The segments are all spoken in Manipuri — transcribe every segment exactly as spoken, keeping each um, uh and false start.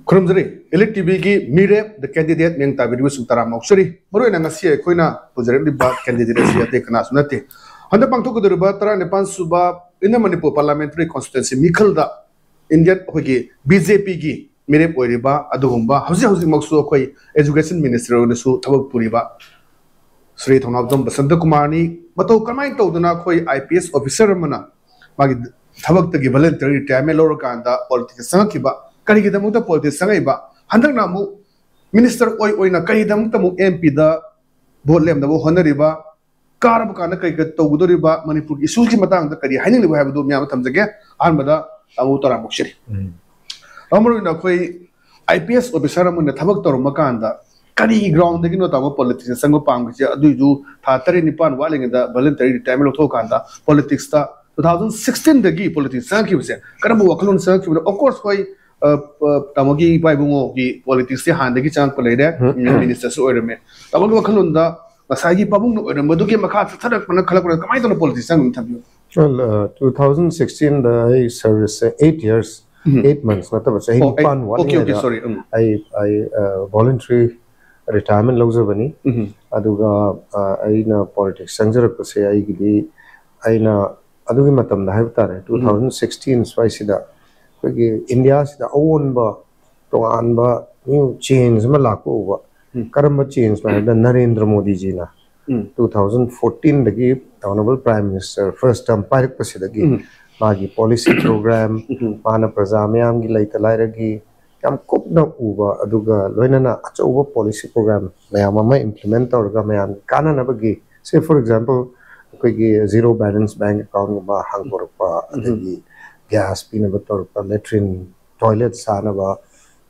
ꯈꯨꯔꯨꯝꯖꯔꯤ꯫ Elite ꯇꯤꯚꯤꯒꯤ ꯃꯤꯔꯦꯞ The Candidate ꯃꯤꯡ ꯇꯥꯕꯤꯔꯤꯕꯁꯤꯡ ꯇꯔꯥꯝꯅ ꯑꯣꯛꯆꯔꯤ꯫ ꯃꯔꯨꯑꯣꯏꯅ ꯉꯁꯤ ꯑꯩꯈꯣꯏꯅ ꯄꯨꯖꯔꯛꯂꯤꯕ candidate ꯑꯁꯤ ꯑꯇꯩ ꯀꯅꯥꯁꯨ ꯅꯠꯇꯦ, ꯍꯟꯗꯛ ꯄꯥꯡꯊꯣꯛꯀꯗꯧꯔꯤꯕ ꯇꯔꯥꯅꯤꯄꯥꯟ ꯁꯨꯕ Inner Manipur Parliamentary Constituency ꯃꯤꯈꯜꯗ Indian ꯑꯩꯈꯣꯏꯒꯤ BJPꯒꯤ ꯃꯤꯔꯦꯞ ꯑꯣꯏꯔꯤꯕ, ꯑꯗꯨꯒꯨꯝꯕ ꯍꯧꯖꯤꯛ ꯍꯧꯖꯤꯛꯃꯛꯁꯨ ꯑꯩꯈꯣꯏ Education Minister ꯑꯣꯏꯅꯁꯨ ꯊꯕꯛ ꯄꯨꯔꯤꯕ ꯁ꯭ꯔꯤ ꯊꯧꯅꯥꯎꯖꯝ ꯕꯁꯟꯇ ꯀꯨꯃꯥꯔꯅꯤ꯫ ꯃꯇꯧ ꯀꯔꯝꯍꯥꯏꯅ ꯇꯧꯗꯅ ꯑꯩꯈꯣꯏ IPS officer ꯑꯃꯅ ꯃꯥꯒꯤ ꯊꯕꯛꯇꯒꯤ voluntary retirement ꯂꯧꯔꯀꯥꯟꯗ politics ꯆꯪꯉꯛꯈꯤꯕ, ꯀꯔꯤꯒꯤꯗꯃꯛꯇ politics ꯆꯪꯉꯛꯏꯕ, ꯍꯟꯗꯛꯅ ꯑꯃꯨꯛ minister ꯑꯣꯏ ꯑꯣꯏꯅ ꯀꯔꯤꯒꯤꯗꯃꯛꯇ ꯑꯃꯨꯛ MPꯗ vote ꯂꯦꯝꯅꯕ ꯍꯣꯠꯅꯔꯤꯕ, ꯀꯥꯔꯕ ꯀꯥꯟꯗ ꯀꯔꯤ ꯀꯔꯤ ꯇꯧꯒꯗꯧꯔꯤꯕ, ꯃꯅꯤꯄꯨꯔꯒꯤ issuesꯀꯤ ꯃꯇꯥꯡꯗ ꯀꯔꯤ ꯍꯥꯏꯅꯤꯡꯂꯤꯕ ꯍꯥꯏꯕꯗꯨ ꯃꯌꯥꯝ ꯊꯝꯖꯒꯦ꯫ ꯑꯍꯥꯟꯕꯗ ꯇꯥꯃꯣ ꯇꯔꯥꯝ ꯑꯣꯛꯆꯔꯤ꯫ ꯎꯝ꯫ ꯇꯥꯃꯣ, ꯃꯔꯨꯑꯣꯏꯅ ꯑꯩꯈꯣꯏ IPS officer ꯑꯃꯅ ꯊꯕꯛ ꯇꯧꯔꯝꯕ ꯀꯥꯟꯗ ꯀꯔꯤ groundꯗꯒꯤꯅꯣ ꯇꯥꯃꯣ politicsꯇ ꯆꯪꯕ ꯄꯥꯝꯒ꯭ꯔꯤꯁꯦ? ꯑꯗꯨꯏꯁꯨ ꯊꯥ ꯇꯔꯦꯠ ꯅꯤꯄꯥꯟ ꯋꯥꯠꯂꯤꯉꯩꯗ voluntary retirement ꯂꯧꯊꯣꯛꯑꯀꯥꯟꯗ politicsꯇ two thousand sixteenꯗꯒꯤ politics ꯆꯪꯉꯛꯈꯤꯕꯁꯦ ꯀꯔꯝꯕ ꯋꯥꯈꯜꯂꯣꯟ ꯆꯪꯉꯛꯈꯤꯕꯅꯣ? Of course, ꯍꯣꯏ, ꯑ, ꯑ, ꯇꯥꯃꯣꯒꯤ ꯏꯄꯥ ꯏꯕꯨꯡꯉꯣꯒꯤ politicsꯇꯤ ꯍꯥꯟꯅꯗꯒꯤ ꯆꯪꯉꯛꯄ ꯂꯩꯔꯦ, ministerꯁꯨ ꯑꯣꯏꯔꯝꯃꯦ꯫ ꯇꯥꯃꯣꯒꯤ ꯋꯥꯈꯜꯂꯣꯟꯗ ꯉꯁꯥꯏꯒꯤ ꯄꯥꯕꯨꯡꯅ ꯑꯣꯏꯔꯝꯕꯗꯨꯒꯤ ꯃꯈꯥ ꯆꯠꯊꯔꯛꯄꯅ ꯈꯜꯂꯛꯄꯅ ꯀꯃꯥꯏꯅ ꯇꯧꯅ politics ꯆꯪꯉꯤꯅꯣ ꯊꯝꯕꯤꯌꯨ? Well, uh, two thousand sixteenꯗ ꯑꯩ serviceꯁꯦ eight years, eight months ꯅꯠꯇꯕ ꯆꯍꯤ ꯑꯣ, ꯑꯩ, ꯅꯤꯄꯥꯟ okay, okay, ꯋꯥꯠꯂꯤꯉꯩꯗ sorry, ꯎꯝ꯫ ꯑꯩ, ꯑꯩ, uh, voluntary retirement ꯂꯧꯖꯕꯅꯤ꯫ ꯑꯗꯨꯒ, uh, ꯑꯩꯅ politics ꯆꯪꯖꯔꯛꯄꯁꯦ ꯑꯩꯒꯤꯗꯤ, ꯑꯩꯅ ꯑꯗꯨꯒꯤ ꯃꯇꯝꯗ ꯍꯥꯏꯕ ꯇꯥꯔꯦ, two thousand sixteen ꯁ꯭ꯋꯥꯏꯁꯤꯗ ꯑꯩꯈꯣꯏꯒꯤ ꯏꯟꯗꯤꯌꯥꯁꯤꯗ ꯑꯑꯣꯟꯕ, ꯇꯣꯉꯥꯟꯕ new change ꯑꯃ ꯂꯥꯛꯄ ꯎꯕ꯫ ꯀꯔꯝꯕ changeꯅꯣ ꯍꯥꯏꯕꯗ Narendra ꯃꯣꯗꯤꯖꯤꯅ two thousand fourteenꯗꯒꯤ Honourable Prime Minister first term ꯄꯥꯏꯔꯛꯄꯁꯤꯗꯒꯤ ꯃꯥꯒꯤ policy program, ꯃꯥꯅ ꯄ꯭ꯔꯖꯥ ꯃꯤꯌꯥꯝꯒꯤ ꯂꯩꯇ ꯂꯥꯏꯔꯒꯤ ꯌꯥꯝ ꯀꯨꯞꯅ ꯎꯕ, ꯑꯗꯨꯒ ꯂꯣꯏꯅꯅ ꯑꯆꯧꯕ policy program ꯃꯌꯥꯝ ꯑꯃ implement ꯇꯧꯔꯒ ꯃꯌꯥꯝꯒꯤ ꯀꯥꯟꯅꯅꯕꯒꯤ, say for example, ꯑꯩꯈꯣꯏꯒꯤ zero balance bank accountꯒꯨꯝꯕ ꯍꯥꯡꯗꯣꯔꯛꯄ, ꯑꯗꯒꯤ gas ꯄꯤꯅꯕ ꯇꯧꯔꯛꯄ, latrine, toilet ꯁꯥꯅꯕ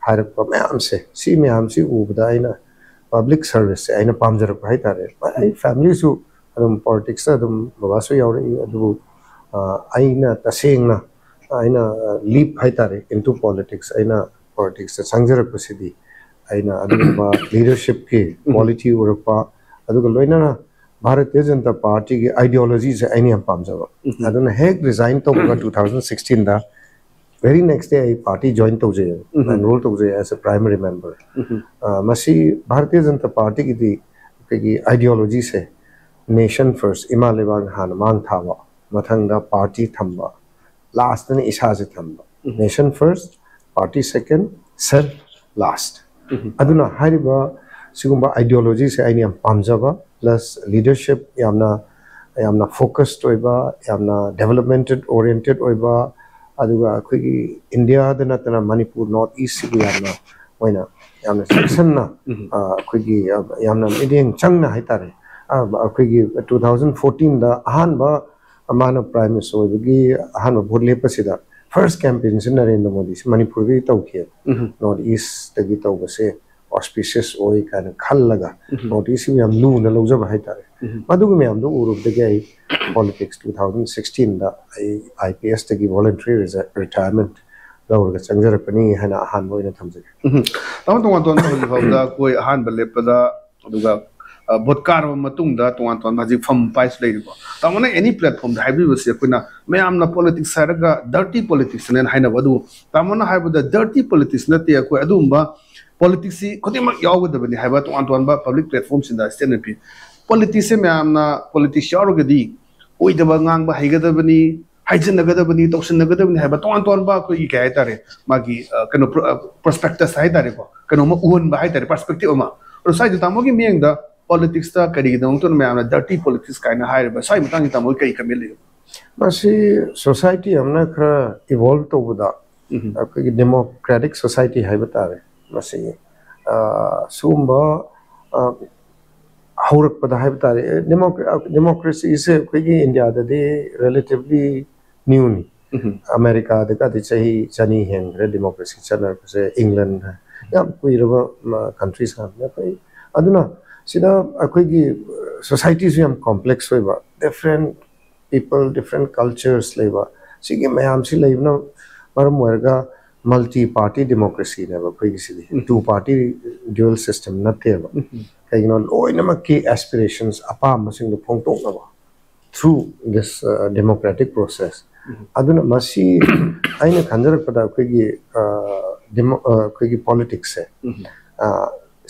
ꯍꯥꯏꯔꯛꯄ ꯃꯌꯥꯝꯁꯦ, ꯁꯤ ꯃꯌꯥꯝꯁꯤ ꯎꯕꯗ ꯑꯩꯅ public serviceꯁꯦ ꯑꯩꯅ ꯄꯥꯝꯖꯔꯛꯄ ꯍꯥꯏꯇꯥꯔꯦ꯫ ꯑꯩ familyꯁꯨ ꯑꯗꯨꯝ politicsꯇ ꯑꯗꯨꯝ ꯕꯕꯥꯁꯨ ꯌꯥꯎꯔꯛꯏ, ꯑꯗꯨꯕꯨ, ꯑ, ꯑꯩꯅ ꯇꯁꯦꯡꯅ ꯑꯩꯅ, ꯑ, leap ꯍꯥꯏꯇꯥꯔꯦ into politics, ꯑꯩꯅ politicsꯇ ꯆꯪꯖꯔꯛꯄꯁꯤꯗꯤ ꯑꯩꯅ ꯑꯗꯨꯒꯨꯝꯕ leadershipꯀꯤ quality ꯎꯔꯛꯄ, ꯑꯗꯨꯒ ꯂꯣꯏꯅꯅ ꯚꯥꯔꯇꯤꯌ ꯖꯅꯇꯥ ꯄꯥꯔꯇꯤꯒꯤ ideologyꯁꯦ ꯑꯩꯅ ꯌꯥꯝ ꯄꯥꯝꯖꯕ꯫ ꯑꯗꯨꯅ ꯍꯦꯛ resign ꯇꯧꯕꯒ two thousand sixteenꯗ Very next day ꯑꯩ party join ꯇꯧꯖꯩ, enroll ꯇꯧꯖꯩ as a primary member. ꯃꯁꯤ ꯚꯥꯔꯇꯤꯌ ꯖꯅꯇꯥ ꯄꯥꯔꯇꯤꯒꯤꯗꯤ ꯑꯩꯈꯣꯏꯒꯤ ideologyꯁꯦ, nation first, ꯏꯃꯥ ꯂꯩꯕꯥꯛꯅ ꯍꯥꯟꯅ ꯃꯥꯡ ꯊꯥꯕ, ꯃꯊꯪꯗ party ꯊꯝꯕ, lastꯇꯅ ꯏꯁꯥꯁꯦ ꯊꯝꯕ꯫ Nation first, party second, self last. ꯑꯗꯨꯅ ꯍꯥꯏꯔꯤꯕ ꯁꯤꯒꯨꯝꯕ ideologyꯁꯦ ꯑꯩꯅ ꯌꯥꯝ ꯄꯥꯝꯖꯕ, plus leadership ꯌꯥꯝꯅ, ꯌꯥꯝꯅ focused ꯑꯣꯏꯕ, ꯌꯥꯝꯅ development oriented ꯑꯣꯏꯕ, ꯑꯗꯨꯒ ꯑꯩꯈꯣꯏꯒꯤ ꯏꯟꯗꯤꯌꯥꯗ ꯅꯠꯇꯅ ꯃꯅꯤꯄꯨꯔ, North Eastꯁꯤꯕꯨ ꯌꯥꯝꯅ ꯃꯣꯏꯅ ꯌꯥꯝꯅ ꯆꯦꯛꯁꯤꯟꯅ, ꯑ, ꯑꯩꯈꯣꯏꯒꯤ, ꯑ, ꯌꯥꯝꯅ ꯃꯤꯠꯌꯦꯡ ꯆꯪꯅ ꯍꯥꯏꯇꯥꯔꯦ, ꯑ, ꯑꯩꯈꯣꯏꯒꯤ two thousand fourteenꯗ ꯑꯍꯥꯟꯕ ꯃꯥꯅ prime minister ꯑꯣꯏꯕꯒꯤ ꯑꯍꯥꯟꯕ vote ꯂꯦꯞꯄꯁꯤꯗ first campaignꯁꯤ ꯅꯔꯦꯟꯗ꯭ꯔ ꯃꯣꯗꯤꯁꯤ ꯃꯅꯤꯄꯨꯔꯗꯒꯤ ꯇꯧꯈꯤꯑꯕ꯫ North Eastꯇꯒꯤ ꯇꯧꯕꯁꯦ auspicious ꯑꯣꯏ ꯀꯥꯏꯅ ꯈꯜꯂꯒ North Eastꯁꯤꯕꯨ ꯌꯥꯝ ꯂꯨꯅ ꯂꯧꯖꯕ ꯍꯥꯏꯇꯥꯔꯦ꯫ ꯃꯗꯨꯒꯤ ꯃꯌꯥꯝꯗꯣ ꯎꯔꯨꯕꯗꯒꯤ ꯑꯩ politics two thousand sixteenꯗ ꯑꯩ IPSꯇꯒꯤ voluntary retirement ꯂꯧꯔꯒ ꯆꯪꯖꯔꯛꯄꯅꯤ ꯍꯥꯏꯅ ꯑꯍꯥꯟꯕ ꯑꯣꯏꯅ ꯊꯝꯖꯒꯦ꯫ ꯇꯥꯃꯣ, ꯇꯣꯉꯥꯟ ꯇꯣꯉꯥꯟꯕ ꯍꯧꯖꯤꯛ ꯐꯥꯎꯗ ꯑꯩꯈꯣꯏ ꯑꯍꯥꯟꯕ ꯂꯦꯞꯄꯗ, ꯑꯗꯨꯒ vote ꯀꯥꯔꯕ ꯃꯇꯨꯡꯗ ꯇꯣꯉꯥꯟ ꯇꯣꯉꯥꯟꯕ ꯍꯧꯖꯤꯛ ꯐꯝ ꯄꯥꯏꯁꯨ ꯂꯩꯔꯤꯀꯣ꯫ ꯇꯥꯃꯣꯅ any platformꯗ ꯍꯥꯏꯕꯤꯕꯁꯦ ꯑꯩꯈꯣꯏꯅ ꯃꯌꯥꯝꯅ politics ꯍꯥꯏꯔꯒ dirty politicsꯅꯦꯅ ꯍꯥꯏꯅꯕ, ꯑꯗꯨꯕꯨ ꯇꯥꯃꯣꯅ ꯍꯥꯏꯕꯗ dirty politics ꯅꯠꯇꯦ, ꯑꯩꯈꯣꯏ ꯑꯗꯨꯒꯨꯝꯕ politicsꯁꯤ ꯈꯨꯗꯤꯡꯃꯛ ꯌꯥꯎꯒꯗꯕꯅꯤ ꯍꯥꯏꯕ ꯇꯣꯉꯥꯟ ꯇꯣꯉꯥꯟꯕ public platformꯁꯤꯡꯗ statement ꯄꯤ꯫ Politicsꯁꯦ ꯃꯌꯥꯝꯅ politics ꯌꯥꯎꯔꯒꯗꯤ ꯑꯣꯏꯗꯕ ꯉꯥꯡꯕ ꯍꯩꯒꯗꯕꯅꯤ, ꯍꯥꯏꯖꯤꯟꯅꯒꯗꯕꯅꯤ, ꯇꯧꯁꯤꯟꯅꯒꯗꯕꯅꯤ ꯍꯥꯏꯕ ꯇꯣꯉꯥꯟ ꯇꯣꯉꯥꯟꯕ ꯑꯩꯈꯣꯏꯒꯤ ꯀꯩ ꯍꯥꯏꯇꯥꯔꯦ, ꯃꯥꯒꯤ, ꯑ, ꯀꯩꯅꯣ, ꯄ꯭ꯔꯣ-, ꯑ, prospectus ꯍꯥꯏꯇꯥꯔꯦꯀꯣ, ꯀꯩꯅꯣꯝꯃ ꯎꯍꯟꯕ ꯍꯥꯏꯇꯥꯔꯦ, perspective ꯑꯃ꯫ ꯑꯗꯣ ꯁ꯭ꯋꯥꯏꯗ ꯇꯥꯃꯣꯒꯤ ꯃꯤꯠꯌꯦꯡꯗ politicsꯇ ꯀꯔꯤꯒꯤꯗꯃꯛꯇꯅ ꯃꯌꯥꯝꯅ dirty politics ꯀꯥꯏꯅ ꯍꯥꯏꯔꯤꯕ, ꯁ꯭ꯋꯥꯏ ꯃꯇꯥꯡꯁꯤ ꯇꯥꯃꯣꯒꯤ ꯀꯔꯤ comment ꯂꯩ? ꯃꯁꯤ society ꯑꯃꯅ ꯈꯔ evolve ꯇꯧꯕꯗ ꯑꯩꯈꯣꯏꯒꯤ democratic society ꯍꯥꯏꯕ ꯇꯥꯔꯦ, ꯃꯁꯤ, ꯑ, ꯁꯤꯒꯨꯝꯕ, ꯑ, ꯍꯧꯔꯛꯄꯗ ꯍꯥꯏꯕ ꯇꯥꯔꯦ, democracyꯁꯦ ꯑꯩꯈꯣꯏꯒꯤ ꯏꯟꯗꯤꯌꯥꯗꯗꯤ relatively newꯅꯤ꯫ ꯑꯃꯦꯔꯤꯀꯥꯗꯒꯗꯤ ꯆꯍꯤ ꯆꯅꯤ ꯍꯦꯟꯈ꯭ꯔꯦ democracy ꯆꯠꯅꯔꯛꯄꯁꯦ, ꯏꯪꯂꯦꯟ ꯌꯥꯝ ꯀꯨꯏꯔꯕ countries ꯉꯥꯛꯇꯅꯤ ꯑꯩꯈꯣꯏ꯫ ꯑꯗꯨꯅ ꯁꯤꯗ ꯑꯩꯈꯣꯏꯒꯤ societyꯁꯨ ꯌꯥꯝ complex ꯑꯣꯏꯕ, different people, different cultures ꯂꯩꯕ, ꯁꯤꯒꯤ ꯃꯌꯥꯝꯁꯤ ꯂꯩꯕꯅ ꯃꯔꯝ ꯑꯣꯏꯔꯒ multi party democracyꯅꯦꯕ ꯑꯩꯈꯣꯏꯒꯤꯁꯤꯗꯤ꯫ Two party dual system ꯅꯠꯇꯦꯕ꯫ ꯀꯩꯒꯤꯅꯣ, ꯂꯣꯏꯅꯃꯛꯀꯤ aspirations, ꯑꯄꯥꯝꯕꯁꯤꯡꯗꯣ ꯐꯣꯡꯗꯣꯛꯅꯕ꯫ through this uh, democratic process. ꯑꯗꯨꯅ ꯃꯁꯤ ꯑꯩꯅ ꯈꯟꯖꯔꯛꯄꯗ ꯑꯩꯈꯣꯏꯒꯤ ꯑ, demo- ꯑ, ꯑꯩꯈꯣꯏꯒꯤ ꯄꯣꯂꯤꯇꯤꯛꯁꯁꯦ ꯑ,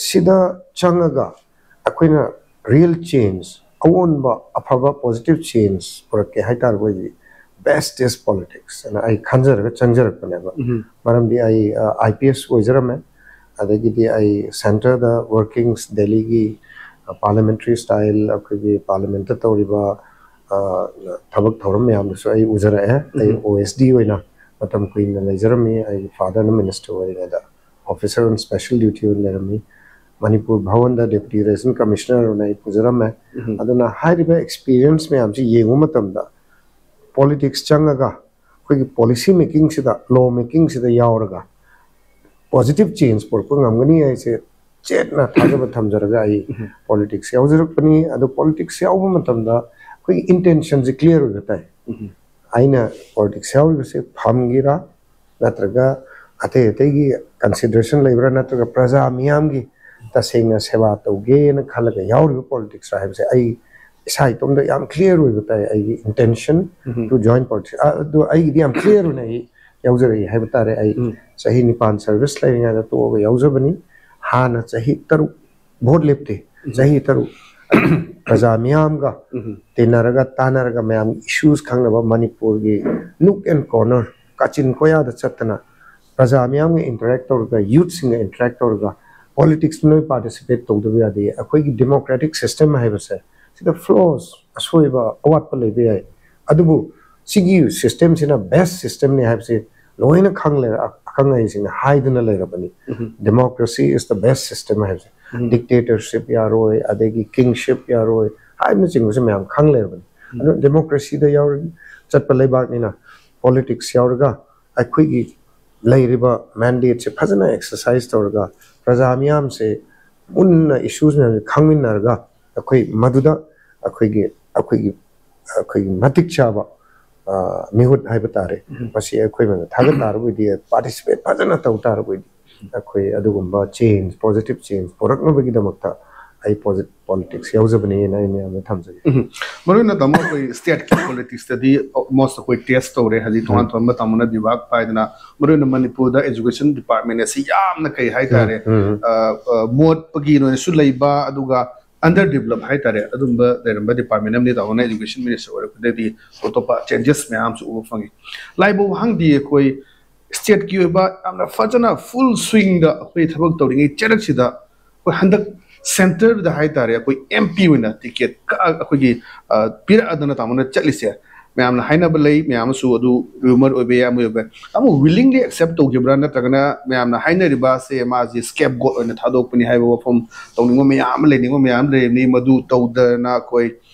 ꯁꯤꯗ ꯆꯪꯉꯒ ꯑꯩꯈꯣꯏꯅ ꯔꯤꯌꯦꯜ ꯆꯦꯟꯖ, ꯑꯑꯣꯟꯕ ꯑꯐꯕ ꯄꯣꯖꯤꯇꯤꯚ ꯆꯦꯟꯖ ꯄꯨꯔꯛꯀꯦ ꯍꯥꯏꯇꯥꯔꯒꯗꯤ best is politics ꯑꯅ ꯑꯩ ꯈꯟꯖꯔꯒ ꯆꯪꯖꯔꯛꯄꯅꯦꯕ꯫ ꯃꯔꯝꯗꯤ ꯑꯩ ꯑꯥꯏ ꯄꯤ ꯑꯦꯁ ꯑꯣꯏꯖꯔꯝꯃꯦ꯫ ꯑꯗꯒꯤꯗꯤ ꯑꯩ ꯁꯦꯟꯇꯔꯗ ꯋꯔꯀꯤꯡꯁ, ꯗꯦꯜꯂꯤꯒꯤ ꯄꯥꯔꯂꯤꯌꯥꯃꯦꯟꯇꯔꯤ ꯁ꯭ꯇꯥꯏꯜ, ꯑꯩꯈꯣꯏꯒꯤ ꯄꯥꯔꯂꯤꯌꯥꯃꯦꯟꯠꯇ ꯇꯧꯔꯤꯕ ꯑ, ꯊꯕꯛ ꯊꯧꯔꯝ ꯃꯌꯥꯝꯗꯨꯁꯨ ꯑꯩ ꯎꯖꯔꯛꯑꯦ꯫ ꯑꯩ ꯑꯣ ꯑꯦꯁ ꯗꯤ ꯑꯣꯏꯅ ꯃꯇꯝ ꯀꯨꯏꯅ ꯂꯩꯖꯔꯝꯃꯤ꯫ ꯑꯩꯒꯤ ꯐꯥꯗꯔꯅ ꯃꯤꯅꯤꯁꯇꯔ ꯑꯣꯏꯔꯤꯉꯩꯗ ꯑꯣꯐꯤꯁꯔ ꯑꯣꯟ ꯁ꯭ꯄꯦꯁꯦꯜ ꯗ꯭ꯌꯨꯇꯤ ꯑꯣꯏꯅ ꯂꯩꯔꯝꯃꯤ꯫ ꯃꯅꯤꯄꯨꯔ ꯚꯋꯟꯗ ꯗꯦꯄꯨꯇꯤ ꯔꯦꯁꯤꯗꯦꯟ ꯀꯃꯤꯁꯅꯔ ꯑꯣꯏꯅ ꯑꯩ ꯄꯨꯖꯔꯝꯃꯦ꯫ ꯑꯗꯨꯅ ꯍꯥꯏꯔꯤꯕ ꯑꯦꯛꯁꯄꯤꯔꯤꯌꯦꯟꯁ ꯃꯌꯥꯝꯁꯤ ꯌꯦꯡꯕ ꯃꯇꯝꯗ ꯄꯣꯂꯤꯇꯤꯛꯁ ꯆꯪꯉꯒ ꯑꯩꯈꯣꯏꯒꯤ ꯄꯣꯂꯤꯁꯤ ꯃꯦꯀꯤꯡꯁꯤꯗ, ꯂꯣ ꯃꯦꯀꯤꯡꯁꯤꯗ ꯌꯥꯎꯔꯒ ꯄꯣꯖꯤꯇꯤꯚ ꯆꯦꯟꯖ ꯄꯨꯔꯛꯄ ꯉꯝꯒꯅꯤ ꯍꯥꯏꯁꯦ ꯆꯦꯠꯅ ꯊꯥꯖꯕ ꯊꯝꯖꯔꯒ ꯑꯩ ꯄꯣꯂꯤꯇꯤꯛꯁ ꯌꯥꯎꯖꯔꯛꯄꯅꯤ꯫ ꯑꯗꯣ ꯄꯣꯂꯤꯇꯤꯛꯁ ꯌꯥꯎꯕ ꯃꯇꯝꯗ ꯑꯩꯈꯣꯏꯒꯤ ꯏꯟꯇꯦꯟꯁꯟꯁꯦ ꯀ꯭ꯂꯤꯌꯥꯔ ꯑꯣꯏꯕ ꯇꯥꯏ꯫ ꯑꯩꯅ ꯄꯣꯂꯤꯇꯤꯛꯁ ꯌꯥꯎꯔꯤꯕꯁꯦ ꯐꯝꯒꯤꯔꯥ, ꯅꯠꯇ꯭ꯔꯒ ꯑꯇꯩ ꯑꯇꯩꯒꯤ ꯀꯟꯁꯤꯗꯔꯦꯁꯟ ꯂꯩꯕ꯭ꯔꯥ, ꯅꯠꯇ꯭ꯔꯒ ꯄ꯭ꯔꯖꯥ ꯃꯤꯌꯥꯝꯒꯤ ꯇꯁꯦꯡꯅ ꯁꯦꯕꯥ ꯇꯧꯒꯦꯅ ꯈꯜꯂꯒ ꯌꯥꯎꯔꯤꯕ ꯄꯣꯂꯤꯇꯤꯛꯁꯔ ꯍꯥꯏꯕꯁꯦ ꯑꯩ ꯏꯁꯥ ꯏꯇꯣꯝꯇ ꯌꯥꯝ ꯀ꯭ꯂꯤꯌꯥꯔ ꯑꯣꯏꯕ ꯇꯥꯏ ꯑꯩꯒꯤ ꯏꯟꯇꯦꯟꯁꯟ ꯇꯨ ꯖꯣꯏꯟ ꯄꯣꯂꯤꯇꯤꯛꯁ꯫ ꯑꯗꯣ ꯑꯩꯒꯤꯗꯤ ꯌꯥꯝ ꯀ꯭ꯂꯤꯌꯥꯔ ꯑꯣꯏꯅ ꯑꯩ ꯌꯥꯎꯖꯔꯛꯏ ꯍꯥꯏꯕ ꯇꯥꯔꯦ꯫ ꯑꯩ ꯆꯍꯤ ꯅꯤꯄꯥꯟ ꯁꯔꯚꯤꯁ ꯂꯩꯔꯤꯉꯩꯗ ꯇꯣꯛꯑꯒ ꯌꯥꯎꯖꯕꯅꯤ꯫ ꯍꯥꯟꯅ ꯆꯍꯤ ꯇꯔꯨꯛ ꯚꯣꯠ ꯂꯦꯞꯇꯦ꯫ ꯆꯍꯤ ꯇꯔꯨꯛ ꯄ꯭ꯔꯖꯥ ꯃꯤꯌꯥꯝꯒ ꯇꯤꯟꯅꯔꯒ, ꯇꯥꯟꯅꯔꯒ, ꯃꯌꯥꯝꯒꯤ ꯏꯁꯨꯁ ꯈꯪꯅꯕ, ꯃꯅꯤꯄꯨꯔꯒꯤ ꯅꯨꯛ ꯑꯦꯟ ꯀꯣꯔꯅꯔ, ꯀꯥꯆꯤꯟ ꯀꯣꯌꯥꯗ ꯆꯠꯇꯅ ꯄ꯭ꯔꯖꯥ ꯃꯤꯌꯥꯝꯒ ꯏꯟꯇꯔꯦꯛ ꯇꯧꯔꯒ, ꯌꯨꯠꯁꯤꯡꯒ ꯏꯟꯇꯔꯦꯛ ꯇꯧꯔꯒ ꯄꯣꯂꯤꯇꯤꯛꯁꯇ ꯅꯣꯏ ꯄꯥꯔꯇꯤꯁꯤꯄꯦꯠ ꯇꯧꯗꯕ ꯌꯥꯗꯦ꯫ ꯑꯩꯈꯣꯏꯒꯤ ꯗꯦꯃꯣꯀ꯭ꯔꯦꯇꯤꯛ ꯁꯤꯁꯇꯦꯝ ꯍꯥꯏꯕꯁꯦ ꯁꯤꯗ ꯐ꯭ꯂꯣꯁ, ꯑꯁꯣꯏꯕ, ꯑꯋꯥꯠꯄ ꯂꯩꯕ ꯌꯥꯏ, ꯑꯗꯨꯕꯨ ꯁꯤꯒꯤ ꯁꯤꯁꯇꯦꯝꯁꯤꯅ ꯕꯦꯁ ꯁꯤꯁꯇꯦꯝꯅꯤ ꯍꯥꯏꯕꯁꯤ ꯂꯣꯏꯅ ꯈꯪ ꯂꯩꯔ-, ꯑꯈꯪ ꯑꯍꯩꯁꯤꯡꯅ ꯍꯥꯏꯗꯨꯅ ꯂꯩꯔꯕꯅꯤ꯫ Democracy is the best system ꯍꯥꯏꯕꯁꯦ꯫ Dictatorship ꯌꯥꯔꯣꯏ, ꯑꯗꯒꯤ ꯀꯤꯡꯁꯤꯞ ꯌꯥꯔꯣꯏ ꯍꯥꯏꯕꯅꯆꯤꯡꯕꯁꯦ ꯃꯌꯥꯝ ꯈꯪ ꯂꯩꯔꯕꯅꯤ꯫ ꯑꯗꯨꯅ ꯗꯦꯃꯣꯀ꯭ꯔꯦꯁꯤꯗ ꯌꯥꯎꯔ ꯆꯠꯄ ꯂꯩꯕꯥꯛꯅꯤꯅ ꯄꯣꯂꯤꯇꯤꯛꯁ ꯌꯥꯎꯔꯒ ꯑꯩꯈꯣꯏꯒꯤ ꯂꯩꯔꯤꯕ ꯃꯦꯟꯗꯦꯠꯁꯦ ꯐꯖꯅ ꯑꯦꯛꯁꯔꯁꯥꯏꯁ ꯇꯧꯔꯒ ꯄ꯭ꯔꯖꯥ ꯃꯤꯌꯥꯝꯁꯦ ꯃꯨꯟꯅ ꯏꯁꯨꯁ ꯃꯌꯥꯝꯁꯦ ꯈꯪꯃꯤꯟꯅꯔꯒ ꯑꯩꯈꯣꯏ ꯃꯗꯨꯗ ꯑꯩꯈꯣꯏꯒꯤ, ꯑꯩꯈꯣꯏꯒꯤ, ꯑꯩꯈꯣꯏꯒꯤ ꯃꯇꯤꯛ ꯆꯥꯕ, ꯑ, ꯃꯤꯍꯨꯠ ꯍꯥꯏꯕ ꯇꯥꯔꯦ꯫ ꯃꯁꯤ ꯑꯩꯈꯣꯏ ꯃꯌꯥꯝꯅ ꯊꯥꯒꯠ ꯇꯥꯔꯕ ꯑꯣꯏꯗꯤ, ꯄꯥꯔꯇꯤꯁꯤꯄꯦꯠ ꯐꯖꯅ ꯇꯧ ꯇꯥꯔꯕ ꯑꯣꯏꯗꯤ, ꯑꯩꯈꯣꯏ ꯑꯗꯨꯒꯨꯝꯕ ꯆꯦꯟꯖ, ꯄꯣꯖꯤꯇꯤꯚ ꯆꯦꯟꯖ ꯄꯨꯔꯛꯅꯕꯒꯤꯗꯃꯛꯇ ꯑꯩ ꯄꯣꯂꯤꯇꯤꯛꯁ ꯌꯥꯎꯖꯕꯅꯦꯅ ꯑꯩ ꯃꯌꯥꯝꯗ ꯊꯝꯖꯒꯦ꯫ ꯃꯔꯨꯑꯣꯏꯅ ꯇꯥꯃꯣ, ꯑꯩꯈꯣꯏ ꯁ꯭ꯇꯦꯠꯀꯤ ꯄꯣꯂꯤꯇꯤꯛꯁꯇꯗꯤ ꯑꯣꯜꯃꯣꯁ ꯑꯩꯈꯣꯏ ꯇꯦꯁ ꯇꯧꯔꯦ꯫ ꯍꯧꯖꯤꯛ ꯇꯣꯉꯥꯟ ꯇꯣꯉꯥꯟꯕ ꯇꯥꯃꯣꯅ ꯕꯤꯚꯥꯒ ꯄꯥꯏꯗꯅ, ꯃꯔꯨꯑꯣꯏꯅ ꯃꯅꯤꯄꯨꯔꯗ ꯏꯖꯨꯀꯦꯁꯟ ꯗꯤꯄꯥꯔꯠꯃꯦꯟ ꯑꯁꯤ ꯌꯥꯝꯅ ꯀꯩ ꯍꯥꯏꯇꯥꯔꯦ, ꯎꯝ. ꯑ, ꯑ, ꯃꯣꯠꯄꯒꯤ ꯅꯣꯏꯅꯁꯨ ꯂꯩꯕ, ꯑꯗꯨꯒ ꯑꯟꯗꯔ ꯗꯤꯕꯂꯞ ꯍꯥꯏꯇꯥꯔꯦ, ꯑꯗꯨꯝꯕ ꯂꯩꯔꯝꯕ ꯗꯤꯄꯥꯔꯠꯃꯦꯟ ꯑꯃꯅꯤ꯫ ꯇꯥꯃꯣꯅ ꯏꯖꯨꯀꯦꯁꯟ ꯃꯤꯅꯤꯁꯇꯔ ꯑꯣꯏꯔꯛꯄꯗꯒꯤꯗꯤ ꯑꯇꯣꯞꯄ ꯆꯦꯟꯖꯦꯁ ꯃꯌꯥꯝꯁꯨ ꯎꯕ ꯐꯪꯉꯤ꯫ ꯂꯥꯏꯕꯧ ꯍꯪꯗꯤ ꯑꯩꯈꯣꯏ ꯁ꯭ꯇꯦꯠꯀꯤ ꯑꯣꯏꯕ ꯌꯥꯝꯅ ꯐꯖꯅ ꯐꯨꯜ ꯁ꯭ꯋꯤꯡꯗ ꯑꯩꯈꯣꯏ ꯊꯕꯛ ꯇꯧꯔꯤꯉꯩ ꯆꯩꯔꯛꯁꯤꯗ ꯑꯩꯈꯣꯏ ꯍꯟꯗꯛ ꯁꯦꯟꯇꯔꯗ ꯍꯥꯏꯇꯥꯔꯦ, ꯑꯩꯈꯣꯏ ꯑꯦꯝ ꯄꯤ ꯑꯣꯏꯅ ꯇꯤꯀꯦꯠ ꯀꯛꯑ ꯑꯩꯈꯣꯏꯒꯤ, ꯑ, ꯄꯤꯔꯛꯑꯗꯅ ꯇꯥꯃꯣꯅ ꯆꯠꯂꯤꯁꯦ꯫ ꯃꯌꯥꯝꯅ ꯍꯥꯏꯅꯕ ꯂꯩ, ꯃꯌꯥꯝ ꯑꯃꯁꯨ ꯑꯗꯨ ꯔꯨꯃꯔ ꯑꯣꯏꯕ ꯌꯥꯏ, ꯑꯃ ꯑꯣꯏꯕ ꯌꯥꯏ꯫ ꯇꯥꯃꯣ ꯋꯤꯂꯤꯡꯂꯤ ꯑꯦꯛꯁꯦꯞ ꯇꯧꯈꯤꯕ꯭ꯔꯥ, ꯅꯠꯇ꯭ꯔꯒꯅ ꯃꯌꯥꯝꯅ ꯍꯥꯏꯅꯔꯤꯕꯁꯦ ꯃꯥꯁꯦ ꯁ꯭ꯀꯦꯞ ꯒꯣꯠ ꯑꯣꯏꯅ ꯊꯥꯗꯣꯛꯄꯅꯤ ꯍꯥꯏꯕ ꯋꯥꯐꯝ, ꯇꯧꯅꯤꯡꯕ ꯃꯌꯥꯝ ꯑꯃ, ꯂꯩꯅꯤꯡꯕ ꯃꯌꯥꯝ ꯑꯃ ꯂꯩꯔꯤꯕꯅꯤ, ꯃꯗꯨ ꯇꯧꯗꯅ ꯑꯩꯈꯣꯏ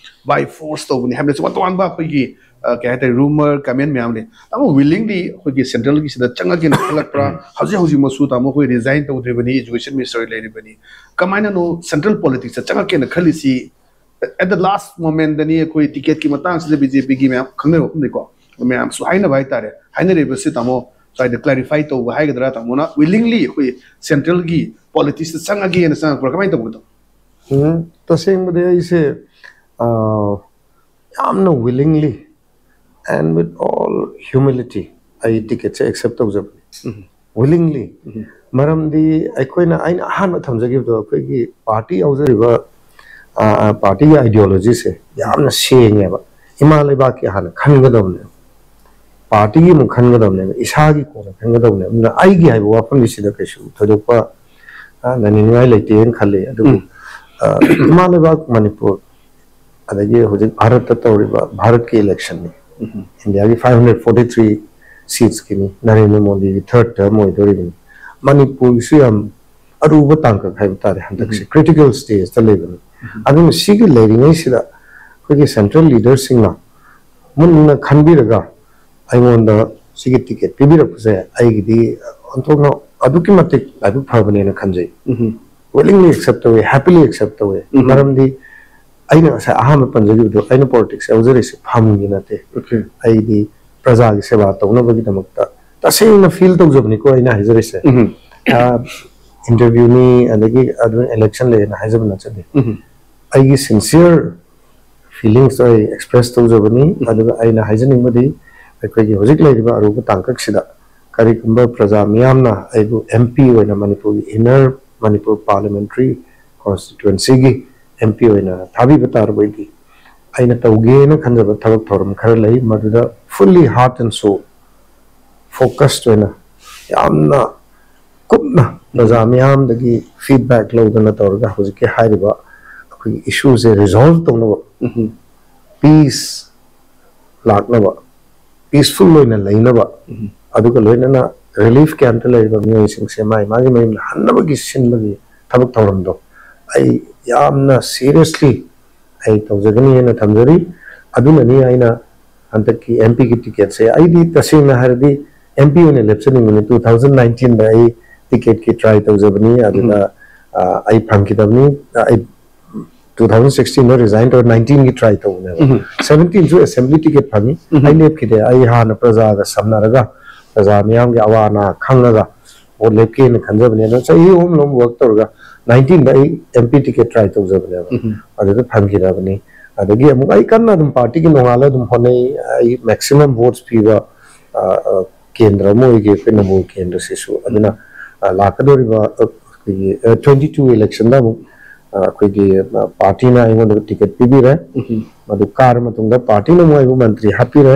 ꯕꯥꯏ ꯐꯣꯔꯁ ꯇꯧꯕꯅꯤ ꯍꯥꯏꯕꯅ ꯇꯣꯉꯥꯟ ꯇꯣꯉꯥꯟꯕ ꯑꯩꯈꯣꯏꯒꯤ, ꯑ, ꯀꯩ ꯍꯥꯏꯇꯥꯔꯦ, ꯔꯨꯃꯔ ꯀꯃꯦꯟ ꯃꯌꯥꯝ ꯂꯩ꯫ ꯇꯥꯃꯣ ꯋꯤꯂꯤꯡꯂꯤ ꯑꯩꯈꯣꯏꯒꯤ ꯁꯦꯟꯇ꯭ꯔꯦꯜꯒꯤꯁꯤꯗ ꯆꯪꯉꯒꯦꯅ ꯈꯜꯂꯛꯄ꯭ꯔꯥ? ꯍꯧꯖꯤꯛ ꯍꯧꯖꯤꯛꯃꯛꯁꯨ ꯇꯥꯃꯣ ꯑꯩꯈꯣꯏ ꯔꯤꯖꯥꯏꯟ ꯇꯧꯗ꯭ꯔꯤꯕꯅꯤ, ꯏꯖꯨꯀꯦꯁꯟ ꯃꯤꯅꯤꯁꯇꯔ ꯂꯩꯔꯤꯕꯅꯤ꯫ ꯀꯃꯥꯏꯅꯅꯣ ꯁꯦꯟꯇ꯭ꯔꯦꯜ ꯄꯣꯂꯤꯇꯤꯛꯁꯇ ꯆꯪꯉꯛꯀꯦꯅ ꯈꯜꯂꯤꯁꯤ? ꯑꯦꯠ ꯗ ꯂꯥꯁ ꯃꯣꯃꯦꯟꯗꯅꯤ ꯑꯩꯈꯣꯏ ꯇꯤꯀꯦꯠꯀꯤ ꯃꯇꯥꯡꯁꯤꯗ ꯕꯤ ꯖꯦ ꯄꯤꯒꯤ ꯃꯌꯥꯝ ꯈꯪꯅꯕ ꯃꯐꯝꯅꯤꯀꯣ, ꯃꯌꯥꯝꯁꯨ ꯍꯥꯏꯅꯕ ꯍꯥꯏꯇꯥꯔꯦ, ꯍꯥꯏꯅꯔꯤꯕꯁꯤ ꯇꯥꯃꯣ ꯁ꯭ꯋꯥꯏꯗ ꯀ꯭ꯂꯥꯔꯤꯐꯥꯏ ꯇꯧꯕ ꯍꯥꯏꯒꯗ꯭ꯔꯥ, ꯇꯥꯃꯣꯅ ꯋꯤꯂꯤꯡꯂꯤ ꯑꯩꯈꯣꯏ ꯁꯦꯟꯇ꯭ꯔꯦꯜꯒꯤ ꯄꯣꯂꯤꯇꯤꯛꯁꯇ ꯆꯪꯉꯒꯦꯅ ꯆꯪꯉꯛꯄ꯭ꯔꯥ, ꯀꯃꯥꯏꯅ ꯇꯧꯕꯅꯣ? ꯎꯝ, ꯇꯁꯦꯡꯕꯗꯤ ꯑꯩꯁꯦ, ꯑ, ꯌꯥꯝꯅ willingly and with all humility ꯑꯩ ꯇꯤꯀꯦꯠꯁꯦ ꯑꯦꯛꯁꯦꯞ ꯇꯧꯖꯕꯅꯤ꯫ ꯋꯤꯂꯤꯡꯂꯤ꯫ ꯃꯔꯝꯗꯤ ꯑꯩꯈꯣꯏꯅ, ꯑꯩꯅ ꯑꯍꯥꯟꯕ ꯊꯝꯖꯈꯤꯕꯗꯣ, ꯑꯩꯈꯣꯏꯒꯤ ꯄꯥꯔꯇꯤ ꯌꯥꯎꯖꯔꯤꯕ, ꯑ, ꯑ, ꯄꯥꯔꯇꯤꯒꯤ ꯑꯥꯏꯗꯤꯌꯣꯂꯣꯖꯤꯁꯦ ꯌꯥꯝꯅ ꯁꯦꯡꯉꯦꯕ꯫ ꯏꯃꯥ ꯂꯩꯕꯥꯛꯀꯤ ꯍꯥꯟꯅ ꯈꯟꯒꯗꯕꯅꯦꯕ, ꯄꯥꯔꯇꯤꯒꯤ ꯑꯃꯨꯛ ꯈꯟꯒꯗꯕꯅꯦꯕ, ꯏꯁꯥꯒꯤ ꯀꯣꯟꯅ ꯈꯟꯒꯗꯕꯅꯦꯕ꯫ ꯑꯗꯨꯅ ꯑꯩꯒꯤ ꯍꯥꯏꯕ ꯋꯥꯐꯝꯗꯤ ꯁꯤꯗ ꯀꯩꯁꯨ ꯊꯣꯏꯗꯣꯛꯄ, ꯑ, ꯅꯩꯅꯅꯤꯡꯉꯥꯏ ꯂꯩꯇꯦꯅ ꯈꯜꯂꯤ꯫ ꯑꯗꯨꯕꯨ, ꯑ, ꯏꯃꯥ ꯂꯩꯕꯥꯛ ꯃꯅꯤꯄꯨꯔ, ꯑꯗꯒꯤ ꯍꯧꯖꯤꯛ ꯚꯥꯔꯠꯇ ꯇꯧꯔꯤꯕ ꯚꯥꯔꯠꯀꯤ ꯏꯂꯦꯛꯁꯟꯅꯤ, ꯏꯟꯗꯤꯌꯥꯒꯤ ꯐꯥꯏꯚ ꯍꯟꯗ꯭ꯔꯦꯠ ꯐꯣꯔꯇꯤ ꯊ꯭ꯔꯤ ꯁꯤꯠꯁꯀꯤꯅꯤ, ꯅꯔꯦꯟꯗ꯭ꯔ ꯃꯣꯗꯤꯒꯤ ꯊꯔꯠ ꯇꯔꯝ ꯑꯣꯏꯗꯣꯔꯤꯕꯅꯤ꯫ ꯃꯅꯤꯄꯨꯔꯒꯤꯁꯨ ꯌꯥꯝ ꯑꯔꯨꯕ ꯇꯥꯡꯀꯛ ꯍꯥꯏꯕ ꯇꯥꯔꯦ, ꯍꯟꯗꯛꯁꯦ ꯀ꯭ꯔꯤꯇꯤꯀꯦꯜ ꯁ꯭ꯇꯦꯖꯇ ꯂꯩꯕꯅꯤ꯫ ꯑꯗꯨꯅ ꯁꯤꯒꯤ ꯂꯩꯔꯤꯉꯩꯁꯤꯗ ꯑꯩꯈꯣꯏꯒꯤ ꯁꯦꯟꯇ꯭ꯔꯦꯜ ꯂꯤꯗꯔꯁꯤꯡꯅ ꯃꯨꯟꯅ ꯈꯟꯕꯤꯔꯒ ꯑꯩꯉꯣꯟꯗ ꯁꯤꯒꯤ ꯇꯤꯀꯦꯠ ꯄꯤꯕꯤꯔꯛꯄꯁꯦ ꯑꯩꯒꯤꯗꯤ ꯑꯣꯟꯊꯣꯛꯅ ꯑꯗꯨꯛꯀꯤ ꯃꯇꯤꯛ ꯂꯥꯏꯕꯛ ꯐꯕꯅꯦꯅ ꯈꯟꯖꯩ꯫ ꯋꯤꯂꯤꯡꯂꯤ ꯑꯦꯛꯁꯦꯞ ꯇꯧꯋꯦ, ꯍꯦꯄꯤꯂꯤ ꯑꯦꯛꯁꯦꯞ ꯇꯧꯋꯦ꯫ ꯃꯔꯝꯗꯤ ꯑꯩꯅ ꯉꯁꯥꯏ ꯑꯍꯥꯟꯕ ꯄꯟꯖꯈꯤꯕꯗꯣ, ꯑꯩꯅ ꯄꯣꯂꯤꯇꯤꯛꯁ ꯌꯥꯎꯖꯔꯤꯁꯦ ꯐꯝꯒꯤ ꯅꯠꯇꯦ꯫ ꯑꯩꯗꯤ ꯄ꯭ꯔꯖꯥꯒꯤ ꯁꯦꯕꯥ ꯇꯧꯅꯕꯒꯤꯗꯃꯛꯇ ꯇꯁꯦꯡꯅ ꯐꯤꯜ ꯇꯧꯖꯕꯅꯤꯀꯣ ꯑꯩꯅ ꯍꯥꯏꯖꯔꯤꯁꯦ꯫ ꯑ, ꯏꯟꯇꯔꯚ꯭ꯌꯨꯅꯤ, ꯑꯗꯒꯤ ꯑꯗꯨ ꯏꯂꯦꯛꯁꯟ ꯂꯩꯌꯦꯅ ꯍꯥꯏꯖꯕ ꯅꯠꯆꯗꯦ꯫ ꯑꯩꯒꯤ ꯁꯤꯟꯁꯤꯌꯔ ꯐꯤꯂꯤꯡꯁꯇꯣ ꯑꯩ ꯑꯦꯛꯁꯄ꯭ꯔꯦꯁ ꯇꯧꯖꯕꯅꯤ꯫ ꯑꯗꯨꯒ ꯑꯩꯅ ꯍꯥꯏꯖꯅꯤꯡꯕꯗꯤ, ꯑꯩꯈꯣꯏꯒꯤ ꯍꯧꯖꯤꯛ ꯂꯩꯔꯤꯕ ꯑꯔꯨꯕ ꯇꯥꯡꯀꯛꯁꯤꯗ ꯀꯔꯤꯒꯨꯝꯕ ꯄ꯭ꯔꯖꯥ ꯃꯤꯌꯥꯝꯅ ꯑꯩꯕꯨ ꯑꯦꯝ ꯄꯤ ꯑꯣꯏꯅ, ꯃꯅꯤꯄꯨꯔꯒꯤ ꯏꯟꯅꯔ ꯃꯅꯤꯄꯨꯔ ꯄꯥꯔꯂꯤꯌꯥꯃꯦꯟꯇꯔꯤ ꯀꯣꯟꯁꯇꯤꯇ꯭ꯋꯦꯟꯁꯤꯒꯤ ꯑꯦꯝ ꯄꯤ ꯑꯣꯏꯅ ꯊꯥꯕꯤꯕ ꯇꯥꯔꯕꯗꯤ, ꯑꯩꯅ ꯇꯧꯒꯦꯅ ꯈꯟꯖꯕ ꯊꯕꯛ ꯊꯧꯔꯝ ꯈꯔ ꯂꯩ꯫ ꯃꯗꯨꯗ fully heart and soul, focus ꯑꯣꯏꯅ, ꯌꯥꯝꯅ ꯀꯨꯞꯅ ꯄ꯭ꯔꯖꯥ ꯃꯤꯌꯥꯝꯗꯒꯤ ꯐꯤꯗꯕꯦꯛ ꯂꯧꯗꯅ ꯇꯧꯔꯒ ꯍꯧꯖꯤꯛꯀꯤ ꯍꯥꯏꯔꯤꯕ ꯑꯩꯈꯣꯏꯒꯤ ꯏꯁꯨꯁꯦ ꯔꯤꯖꯣꯜꯕ ꯇꯧꯅꯕ, ꯄꯤꯁ ꯂꯥꯛꯅꯕ, ꯄꯤꯁꯐꯨꯜ ꯑꯣꯏꯅ ꯂꯩꯅꯕ, ꯑꯗꯨꯒ ꯂꯣꯏꯅꯅ ꯔꯤꯂꯤꯐ ꯀꯦꯝꯞꯇ ꯂꯩꯔꯤꯕ ꯃꯤꯑꯣꯏꯁꯤꯡꯁꯦ ꯃꯥꯒꯤ ꯃꯥꯒꯤ ꯃꯌꯨꯝꯗ ꯍꯟꯅꯕꯒꯤ ꯁꯤꯟꯕꯒꯤ ꯊꯕꯛ ꯊꯧꯔꯝꯗꯣ ꯑꯩ ꯌꯥꯝꯅ ꯁꯤꯔꯤꯌꯁꯂꯤ ꯑꯩ ꯇꯧꯖꯒꯅꯤ ꯍꯥꯏꯅ ꯊꯝꯖꯔꯤ꯫ ꯑꯗꯨꯅꯅꯤ ꯑꯩꯅ ꯍꯟꯗꯛꯀꯤ ꯑꯦꯝ ꯄꯤꯒꯤ ꯇꯤꯀꯦꯠꯁꯦ, ꯑꯩꯗꯤ ꯇꯁꯦꯡꯅ ꯍꯥꯏꯔꯗꯤ ꯑꯦꯝ ꯄꯤ ꯑꯣꯏꯅ ꯂꯦꯞꯆꯅꯤꯡꯕꯅꯤ꯫ ꯇꯨ ꯊꯥꯎꯖꯟ ꯅꯥꯏꯟꯇꯤꯟꯗ ꯑꯩ ꯇꯤꯀꯦꯠꯀꯤ ꯇ꯭ꯔꯥꯏ ꯇꯧꯖꯕꯅꯤ, ꯑꯗꯨꯗ ꯑ, ꯑꯩ ꯐꯪꯈꯤꯗꯕꯅꯤ꯫ ꯑꯩ ꯇꯨ ꯊꯥꯎꯖꯟ ꯁꯤꯛꯁꯇꯤꯟꯗ ꯔꯤꯖꯥꯏꯟ ꯇꯧꯔ ꯅꯥꯏꯟꯇꯤꯟꯒꯤ ꯇ꯭ꯔꯥꯏ ꯇꯧꯕꯅꯦꯕ꯫ ꯁꯚꯦꯟꯇꯤꯟꯁꯨ ꯑꯦꯁꯦꯝꯕ꯭ꯂꯤ ꯇꯤꯀꯦꯠ ꯐꯪꯉꯤ꯫ ꯑꯩ ꯂꯦꯞꯈꯤꯗꯦ꯫ ꯑꯩ ꯍꯥꯟꯅ ꯄ꯭ꯔꯖꯥꯒ ꯁꯝꯅꯔꯒ, ꯄ꯭ꯔꯖꯥ ꯃꯤꯌꯥꯝꯒꯤ ꯑꯋꯥ ꯑꯅꯥ ꯈꯪꯉꯒ ꯚꯣꯠ ꯂꯦꯞꯀꯦꯅ ꯈꯟꯖꯕꯅꯦ꯫ ꯑꯗꯣ ꯆꯍꯤ ꯑꯍꯨꯝ ꯂꯣꯝ ꯋꯔꯛ ꯇꯧꯔꯒ ꯅꯥꯏꯟꯇꯤꯟꯗ ꯑꯩ ꯑꯦꯝ ꯄꯤ ꯇꯤꯀꯦꯠ ꯇ꯭ꯔꯥꯏ ꯇꯧꯖꯕꯅꯦꯕ꯫ ꯑꯗꯨꯗ ꯐꯪꯈꯤꯗꯕꯅꯤ꯫ ꯑꯗꯒꯤ ꯑꯃꯨꯛ ꯑꯩ ꯀꯟꯅ ꯑꯗꯨꯝ ꯄꯥꯔꯇꯤꯒꯤ ꯅꯣꯡꯉꯥꯜꯂ ꯑꯗꯨꯝ ꯍꯣꯠꯅꯩ꯫ ꯑꯩ ꯃꯦꯛꯁꯤꯃꯝ ꯚꯣꯠꯁ ꯄꯤꯕ, ꯑ, ꯑ, ꯀꯦꯟꯗ꯭ꯔ ꯑꯃ ꯑꯣꯏꯒꯦ ꯑꯩꯈꯣꯏ ꯅꯝꯕꯣꯜ ꯀꯦꯟꯗ꯭ꯔꯁꯤꯁꯨ꯫ ꯑꯗꯨꯅ, ꯑ, ꯂꯥꯛꯀꯗꯧꯔꯤꯕ, ꯑ, ꯑꯩꯈꯣꯏꯒꯤ, ꯑ, ꯇ꯭ꯋꯦꯟꯇꯤ ꯇꯨ ꯏꯂꯦꯛꯁꯟꯗ ꯑꯃꯨꯛ, ꯑ, ꯑꯩꯈꯣꯏꯒꯤ, ꯑ, ꯄꯥꯔꯇꯤꯅ ꯑꯩꯉꯣꯟꯗ ꯇꯤꯀꯦꯠ ꯄꯤꯕꯤꯔꯦ꯫ ꯃꯗꯨ ꯀꯥꯔ ꯃꯇꯨꯡꯗ ꯄꯥꯔꯇꯤꯅ ꯑꯃꯨꯛ ꯑꯩꯕꯨ ꯃꯟꯇ꯭ꯔꯤ ꯍꯥꯞꯄꯤꯔꯦ꯫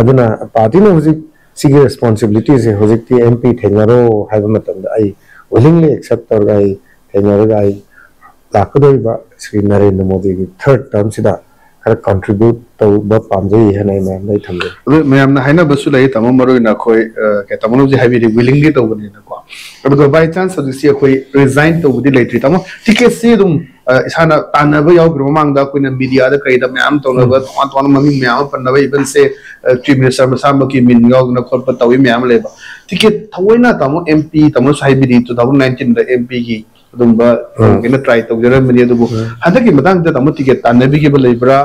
ꯑꯗꯨꯅ ꯄꯥꯔꯇꯤꯅ ꯍꯧꯖꯤꯛ ꯁꯤꯒꯤ ꯔꯦꯁꯄꯣꯟꯁꯤꯕꯤꯂꯤꯇꯤꯁꯦ ꯍꯧꯖꯤꯛꯇꯤ ꯑꯦꯝ ꯄꯤ ꯊꯦꯡꯅꯔꯣ ꯍꯥꯏꯕ ꯃꯇꯝꯗ ꯑꯩ ꯋꯤꯂꯤꯡꯂꯤ ꯑꯦꯛꯁꯦꯞ ꯇꯧꯔꯒ ꯑꯩ ꯊꯦꯡꯅꯔꯒ ꯑꯩ ꯂꯥꯛꯀꯗꯧꯔꯤꯕ ꯁ꯭ꯔꯤ ꯅꯔꯦꯟꯗ꯭ꯔ ꯃꯣꯗꯤꯒꯤ ꯊꯔꯠ ꯇꯔꯝꯁꯤꯗ ꯈꯔ ꯀꯟꯇ꯭ꯔꯤꯕ꯭ꯌꯨꯠ ꯇꯧꯕ ꯄꯥꯝꯖꯩ ꯍꯥꯏꯅ ꯑꯩ ꯃꯌꯥꯝꯗ ꯑꯩ ꯊꯝꯖꯩ꯫ ꯑꯗꯨ ꯃꯌꯥꯝꯅ ꯍꯥꯏꯅꯕꯁꯨ ꯂꯩ, ꯇꯥꯃꯣ, ꯃꯔꯨ ꯑꯣꯏꯅ ꯑꯩꯈꯣꯏ, ꯑ, ꯀꯩ, ꯇꯥꯃꯣꯅ ꯍꯧꯖꯤꯛ ꯍꯥꯏꯕꯤꯔꯤ, ꯋꯤꯂꯤꯡꯂꯤ ꯇꯧꯕꯅꯤꯅꯀꯣ꯫ ꯑꯗꯨꯒ ꯕꯥꯏ ꯆꯥꯟꯁ ꯍꯧꯖꯤꯛꯁꯤ ꯑꯩꯈꯣꯏ ꯔꯤꯖꯥꯏꯟ ꯇꯧꯕꯗꯤ ꯂꯩꯇ꯭ꯔꯤ, ꯇꯥꯃꯣ꯫ ꯇꯤꯀꯦꯠꯁꯤ ꯑꯗꯨꯝ, ꯑ, ꯏꯁꯥꯅ ꯇꯥꯟꯅꯕ ꯌꯥꯎꯈ꯭ꯔꯕ ꯃꯃꯥꯡꯗ ꯑꯩꯈꯣꯏꯅ ꯃꯤꯗꯤꯌꯥꯗ ꯀꯩꯗ ꯃꯌꯥꯝ ꯇꯧꯅꯕ, ꯇꯣꯉꯥꯟ ꯇꯣꯉꯥꯟꯕ ꯃꯃꯤꯡ ꯃꯌꯥꯝ ꯑꯃ ꯄꯟꯅꯕ, ꯏꯚꯟꯁꯦ, ꯑ, ꯆꯤꯐ ꯃꯤꯅꯤꯁꯇꯔ ꯃꯁꯥꯃꯛꯀꯤ ꯃꯤꯡ ꯌꯥꯎꯗꯅ ꯈꯣꯠꯄ ꯇꯧꯏ ꯃꯌꯥꯝ ꯑꯃ ꯂꯩꯕ꯫ ꯇꯤꯀꯦꯠ ꯊꯑꯣꯏꯅ, ꯇꯥꯃꯣ, ꯑꯦꯝ ꯄꯤ, ꯇꯥꯃꯣꯅꯁꯨ ꯍꯥꯏꯕꯤꯔꯤ, ꯇꯨ ꯊꯥꯎꯖꯟ ꯅꯥꯏꯟꯇꯤꯟꯗ ꯑꯦꯝ ꯄꯤꯒꯤ ꯑꯗꯨꯝꯕ ꯎꯝ꯫ ꯀꯩꯅꯣ ꯇ꯭ꯔꯥꯏ ꯇꯧꯖꯔꯝꯕꯅꯤ꯫ ꯑꯗꯨꯕꯨ ꯎꯝ꯫ ꯍꯟꯗꯛꯀꯤ ꯃꯇꯥꯡꯗ ꯇꯥꯃꯣ ꯇꯤꯀꯦꯠ ꯇꯥꯟꯅꯕꯤꯈꯤꯕ ꯂꯩꯕ꯭ꯔꯥ?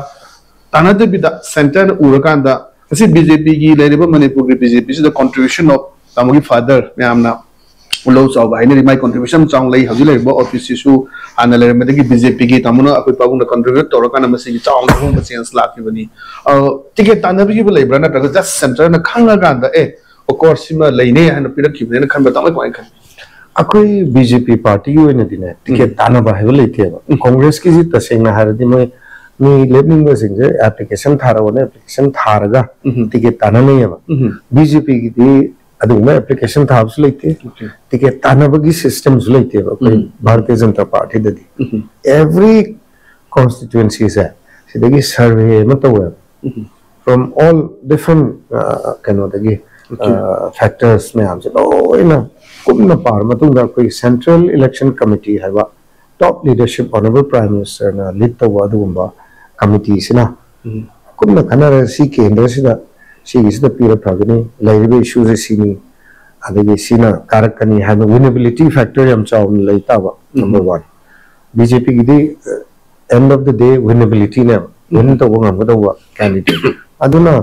ꯇꯥꯟꯅꯗꯕꯤꯗ ꯁꯦꯟꯇꯔꯅ ꯎꯔꯀꯥꯟꯗ ꯉꯁꯤ ꯕꯤ ꯖꯦ ꯄꯤꯒꯤ ꯂꯩꯔꯤꯕ ꯃꯅꯤꯄꯨꯔꯒꯤ ꯕꯤ ꯖꯦ ꯄꯤꯁꯤꯗ ꯀꯣꯟꯇ꯭ꯔꯤꯕ꯭ꯌꯨꯁꯟ ꯑꯣꯐ ꯇꯥꯃꯣꯒꯤ ꯐꯥꯗꯔ ꯃꯌꯥꯝꯅ ꯂꯧ ꯆꯥꯎꯕ ꯍꯥꯏꯅꯔꯤ, ꯃꯥꯏ contribution ꯆꯥꯎꯅ ꯂꯩ꯫ ꯍꯧꯖꯤꯛ ꯂꯩꯔꯤꯕ ꯑꯣ ꯕꯤ ꯁꯤꯁꯨ ꯍꯥꯟꯅ ꯂꯩꯔꯝꯕꯗꯒꯤ ꯕꯤ ꯖꯦ ꯄꯤꯒꯤ ꯇꯥꯃꯣꯅ ꯑꯩꯈꯣꯏ ꯄꯥꯕꯨꯡꯅ contribute ꯇꯧꯔꯀꯥꯟꯗ ꯃꯁꯤꯒꯤ ꯆꯥꯎꯅ ꯑꯍꯣꯡꯕ change ꯂꯥꯛꯈꯤꯕꯅꯤ꯫ ꯑ, ꯇꯤꯀꯦꯠ ꯇꯥꯟꯅꯕꯒꯤꯕꯨ ꯂꯩꯕ꯭ꯔꯥ, ꯅꯠꯇ꯭ꯔꯒ just centreꯅ ꯈꯪꯉꯀꯥꯟꯗ, "ꯑꯦ, ꯑꯣꯀꯣꯔ ꯁꯤꯃ ꯂꯩꯅꯦ" ꯍꯥꯏꯅ ꯄꯤꯔꯛꯈꯤꯕꯅꯦꯅ ꯈꯟꯕ꯭ꯔꯥ? ꯇꯥꯃꯣ, ꯀꯃꯥꯏꯅ ꯈꯟꯕꯤ? ꯑꯩꯈꯣꯏ ꯕꯤ ꯖꯦ ꯄꯤ ꯄꯥꯔꯇꯤꯒꯤ ꯑꯣꯏꯅꯗꯤꯅꯦ, ꯇꯤꯀꯦꯠ ꯎꯝ꯫ ꯇꯥꯟꯅꯕ ꯍꯥꯏꯕ ꯂꯩꯇꯦꯕ꯫ ꯎꯝ꯫ ꯀꯣꯡꯒ꯭ꯔꯦꯁꯀꯤꯁꯤ ꯇꯁꯦꯡꯅ ꯍꯥꯏꯔꯗꯤ ꯃꯣꯏ ꯃꯤ ꯂꯦꯞꯅꯤꯡꯕꯁꯤꯡꯁꯦ application ꯊꯥꯔꯛꯑꯣꯅ application ꯊꯥꯔꯒ ꯎꯝ꯫ ꯇꯤꯀꯦꯠ ꯇꯥꯟꯅꯅꯩꯌꯦꯕ꯫ ꯎꯝ꯫ ꯕꯤ ꯖꯦ ꯄꯤꯒꯤꯗꯤ ꯑꯗꯨꯒꯨꯝꯕ application ꯊꯥꯕꯁꯨ ꯂꯩꯇꯦ, ꯑꯣꯀꯦ꯫ ꯇꯤꯀꯦꯠ ꯇꯥꯟꯅꯕꯒꯤ systemꯁꯨ ꯂꯩꯇꯦꯕ ꯑꯩꯈꯣꯏ ꯎꯝ꯫ ꯚꯥꯔꯇꯤꯌ ꯖꯅꯇꯥ ꯄꯥꯔꯇꯤꯗꯗꯤ꯫ ꯎꯝ꯫ Every constituencyꯁꯦ ꯁꯤꯗꯒꯤ survey ꯑꯃ ꯇꯧꯋꯦꯕ꯫ ꯎꯝ꯫ From all different, ꯑ, ꯀꯩꯅꯣꯗꯒꯤ, ꯑꯣꯀꯦ꯫ ꯑ, factors ꯃꯌꯥꯝꯁꯦ ꯂꯣꯏꯅ ꯀꯨꯞꯅ ꯄꯥꯔ ꯃꯇꯨꯡꯗ ꯑꯩꯈꯣꯏꯒꯤ Central Election Committee ꯍꯥꯏꯕ top leadership Honorable Prime Ministerꯅ lead ꯇꯧꯕ ꯑꯗꯨꯒꯨꯝꯕ committeeꯁꯤꯅ ꯎꯝ꯫ ꯀꯨꯞꯅ ꯈꯟꯅꯔꯒ ꯁꯤ ꯀꯦꯟꯗ꯭ꯔꯁꯤꯗ ꯁꯤꯒꯤꯁꯤꯗ ꯄꯤꯔ ꯐꯒꯅꯤ, ꯂꯩꯔꯤꯕ issueꯁꯦ ꯁꯤꯅꯤ, ꯑꯗꯒꯤ ꯁꯤꯅ ꯀꯥꯔꯛꯀꯅꯤ ꯍꯥꯏꯕ winnability factor ꯌꯥꯝ ꯆꯥꯎꯅ ꯂꯩ ꯇꯥꯕ꯫ ꯎꯝ꯫ Number one, ꯕꯤ ꯖꯦ ꯄꯤꯒꯤꯗꯤ, uh, end of the day winnabilityꯅꯦꯕ, win ꯎꯝ꯫ ꯇꯧꯕ ꯉꯝꯒꯗꯧꯕ candidate꯫ ꯑꯗꯨꯅ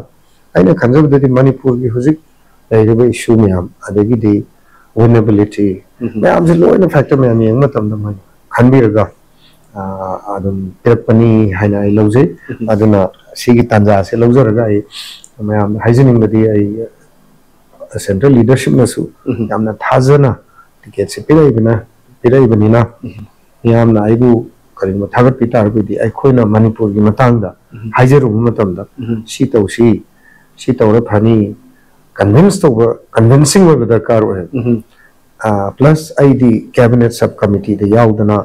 ꯑꯩꯅ ꯈꯟꯖꯕꯗꯗꯤ ꯃꯅꯤꯄꯨꯔꯒꯤ ꯍꯧꯖꯤꯛ ꯂꯩꯔꯤꯕ issue ꯃꯌꯥꯝ, ꯑꯗꯒꯤꯗꯤ winnability ꯎꯝ꯫ ꯃꯌꯥꯝꯁꯦ ꯂꯣꯏꯅ factor ꯃꯌꯥꯝ ꯌꯦꯡꯕ ꯃꯇꯝꯗ ꯃꯣꯏ ꯈꯟꯕꯤꯔꯒ, ꯑ, ꯑꯗꯨꯝ ꯄꯤꯔꯛꯄꯅꯤ ꯍꯥꯏꯅ ꯑꯩ ꯂꯧꯖꯩ꯫ ꯎꯝ꯫ ꯑꯗꯨꯅ ꯁꯤꯒꯤ ꯇꯥꯟꯖꯥꯁꯦ ꯂꯧꯖꯔꯒ ꯑꯩ ꯃꯌꯥꯝꯗ ꯍꯥꯏꯖꯅꯤꯡꯕꯗꯤ, ꯑꯩ central leadershipꯅꯁꯨ ꯎꯝ꯫ ꯌꯥꯝꯅ ꯊꯥꯖꯅ ꯇꯤꯀꯦꯠꯁꯦ ꯄꯤꯔꯛꯏꯕꯅ, ꯄꯤꯔꯛꯏꯕꯅꯤꯅ ꯎꯝ꯫ ꯃꯤꯌꯥꯝꯅ ꯑꯩꯕꯨ ꯀꯔꯤꯒꯨꯝꯕ ꯊꯥꯒꯠꯄꯤ ꯇꯥꯔꯒꯗꯤ ꯑꯩꯈꯣꯏꯅ ꯃꯅꯤꯄꯨꯔꯒꯤ ꯃꯇꯥꯡꯗ ꯎꯝ꯫ ꯍꯥꯏꯖꯔꯨꯕ ꯃꯇꯝꯗ ꯎꯝ꯫ ꯁꯤ ꯇꯧꯁꯤ, ꯁꯤ ꯇꯧꯔ ꯐꯅꯤ, convince ꯇꯧꯕ, convincing ꯑꯣꯏꯕ ꯗꯔꯀꯥꯔ ꯑꯣꯏ꯫ ꯎꯝ꯫ ꯑ, plus ꯑꯩꯗꯤ cabinet sub committeeꯗ ꯌꯥꯎꯗꯅ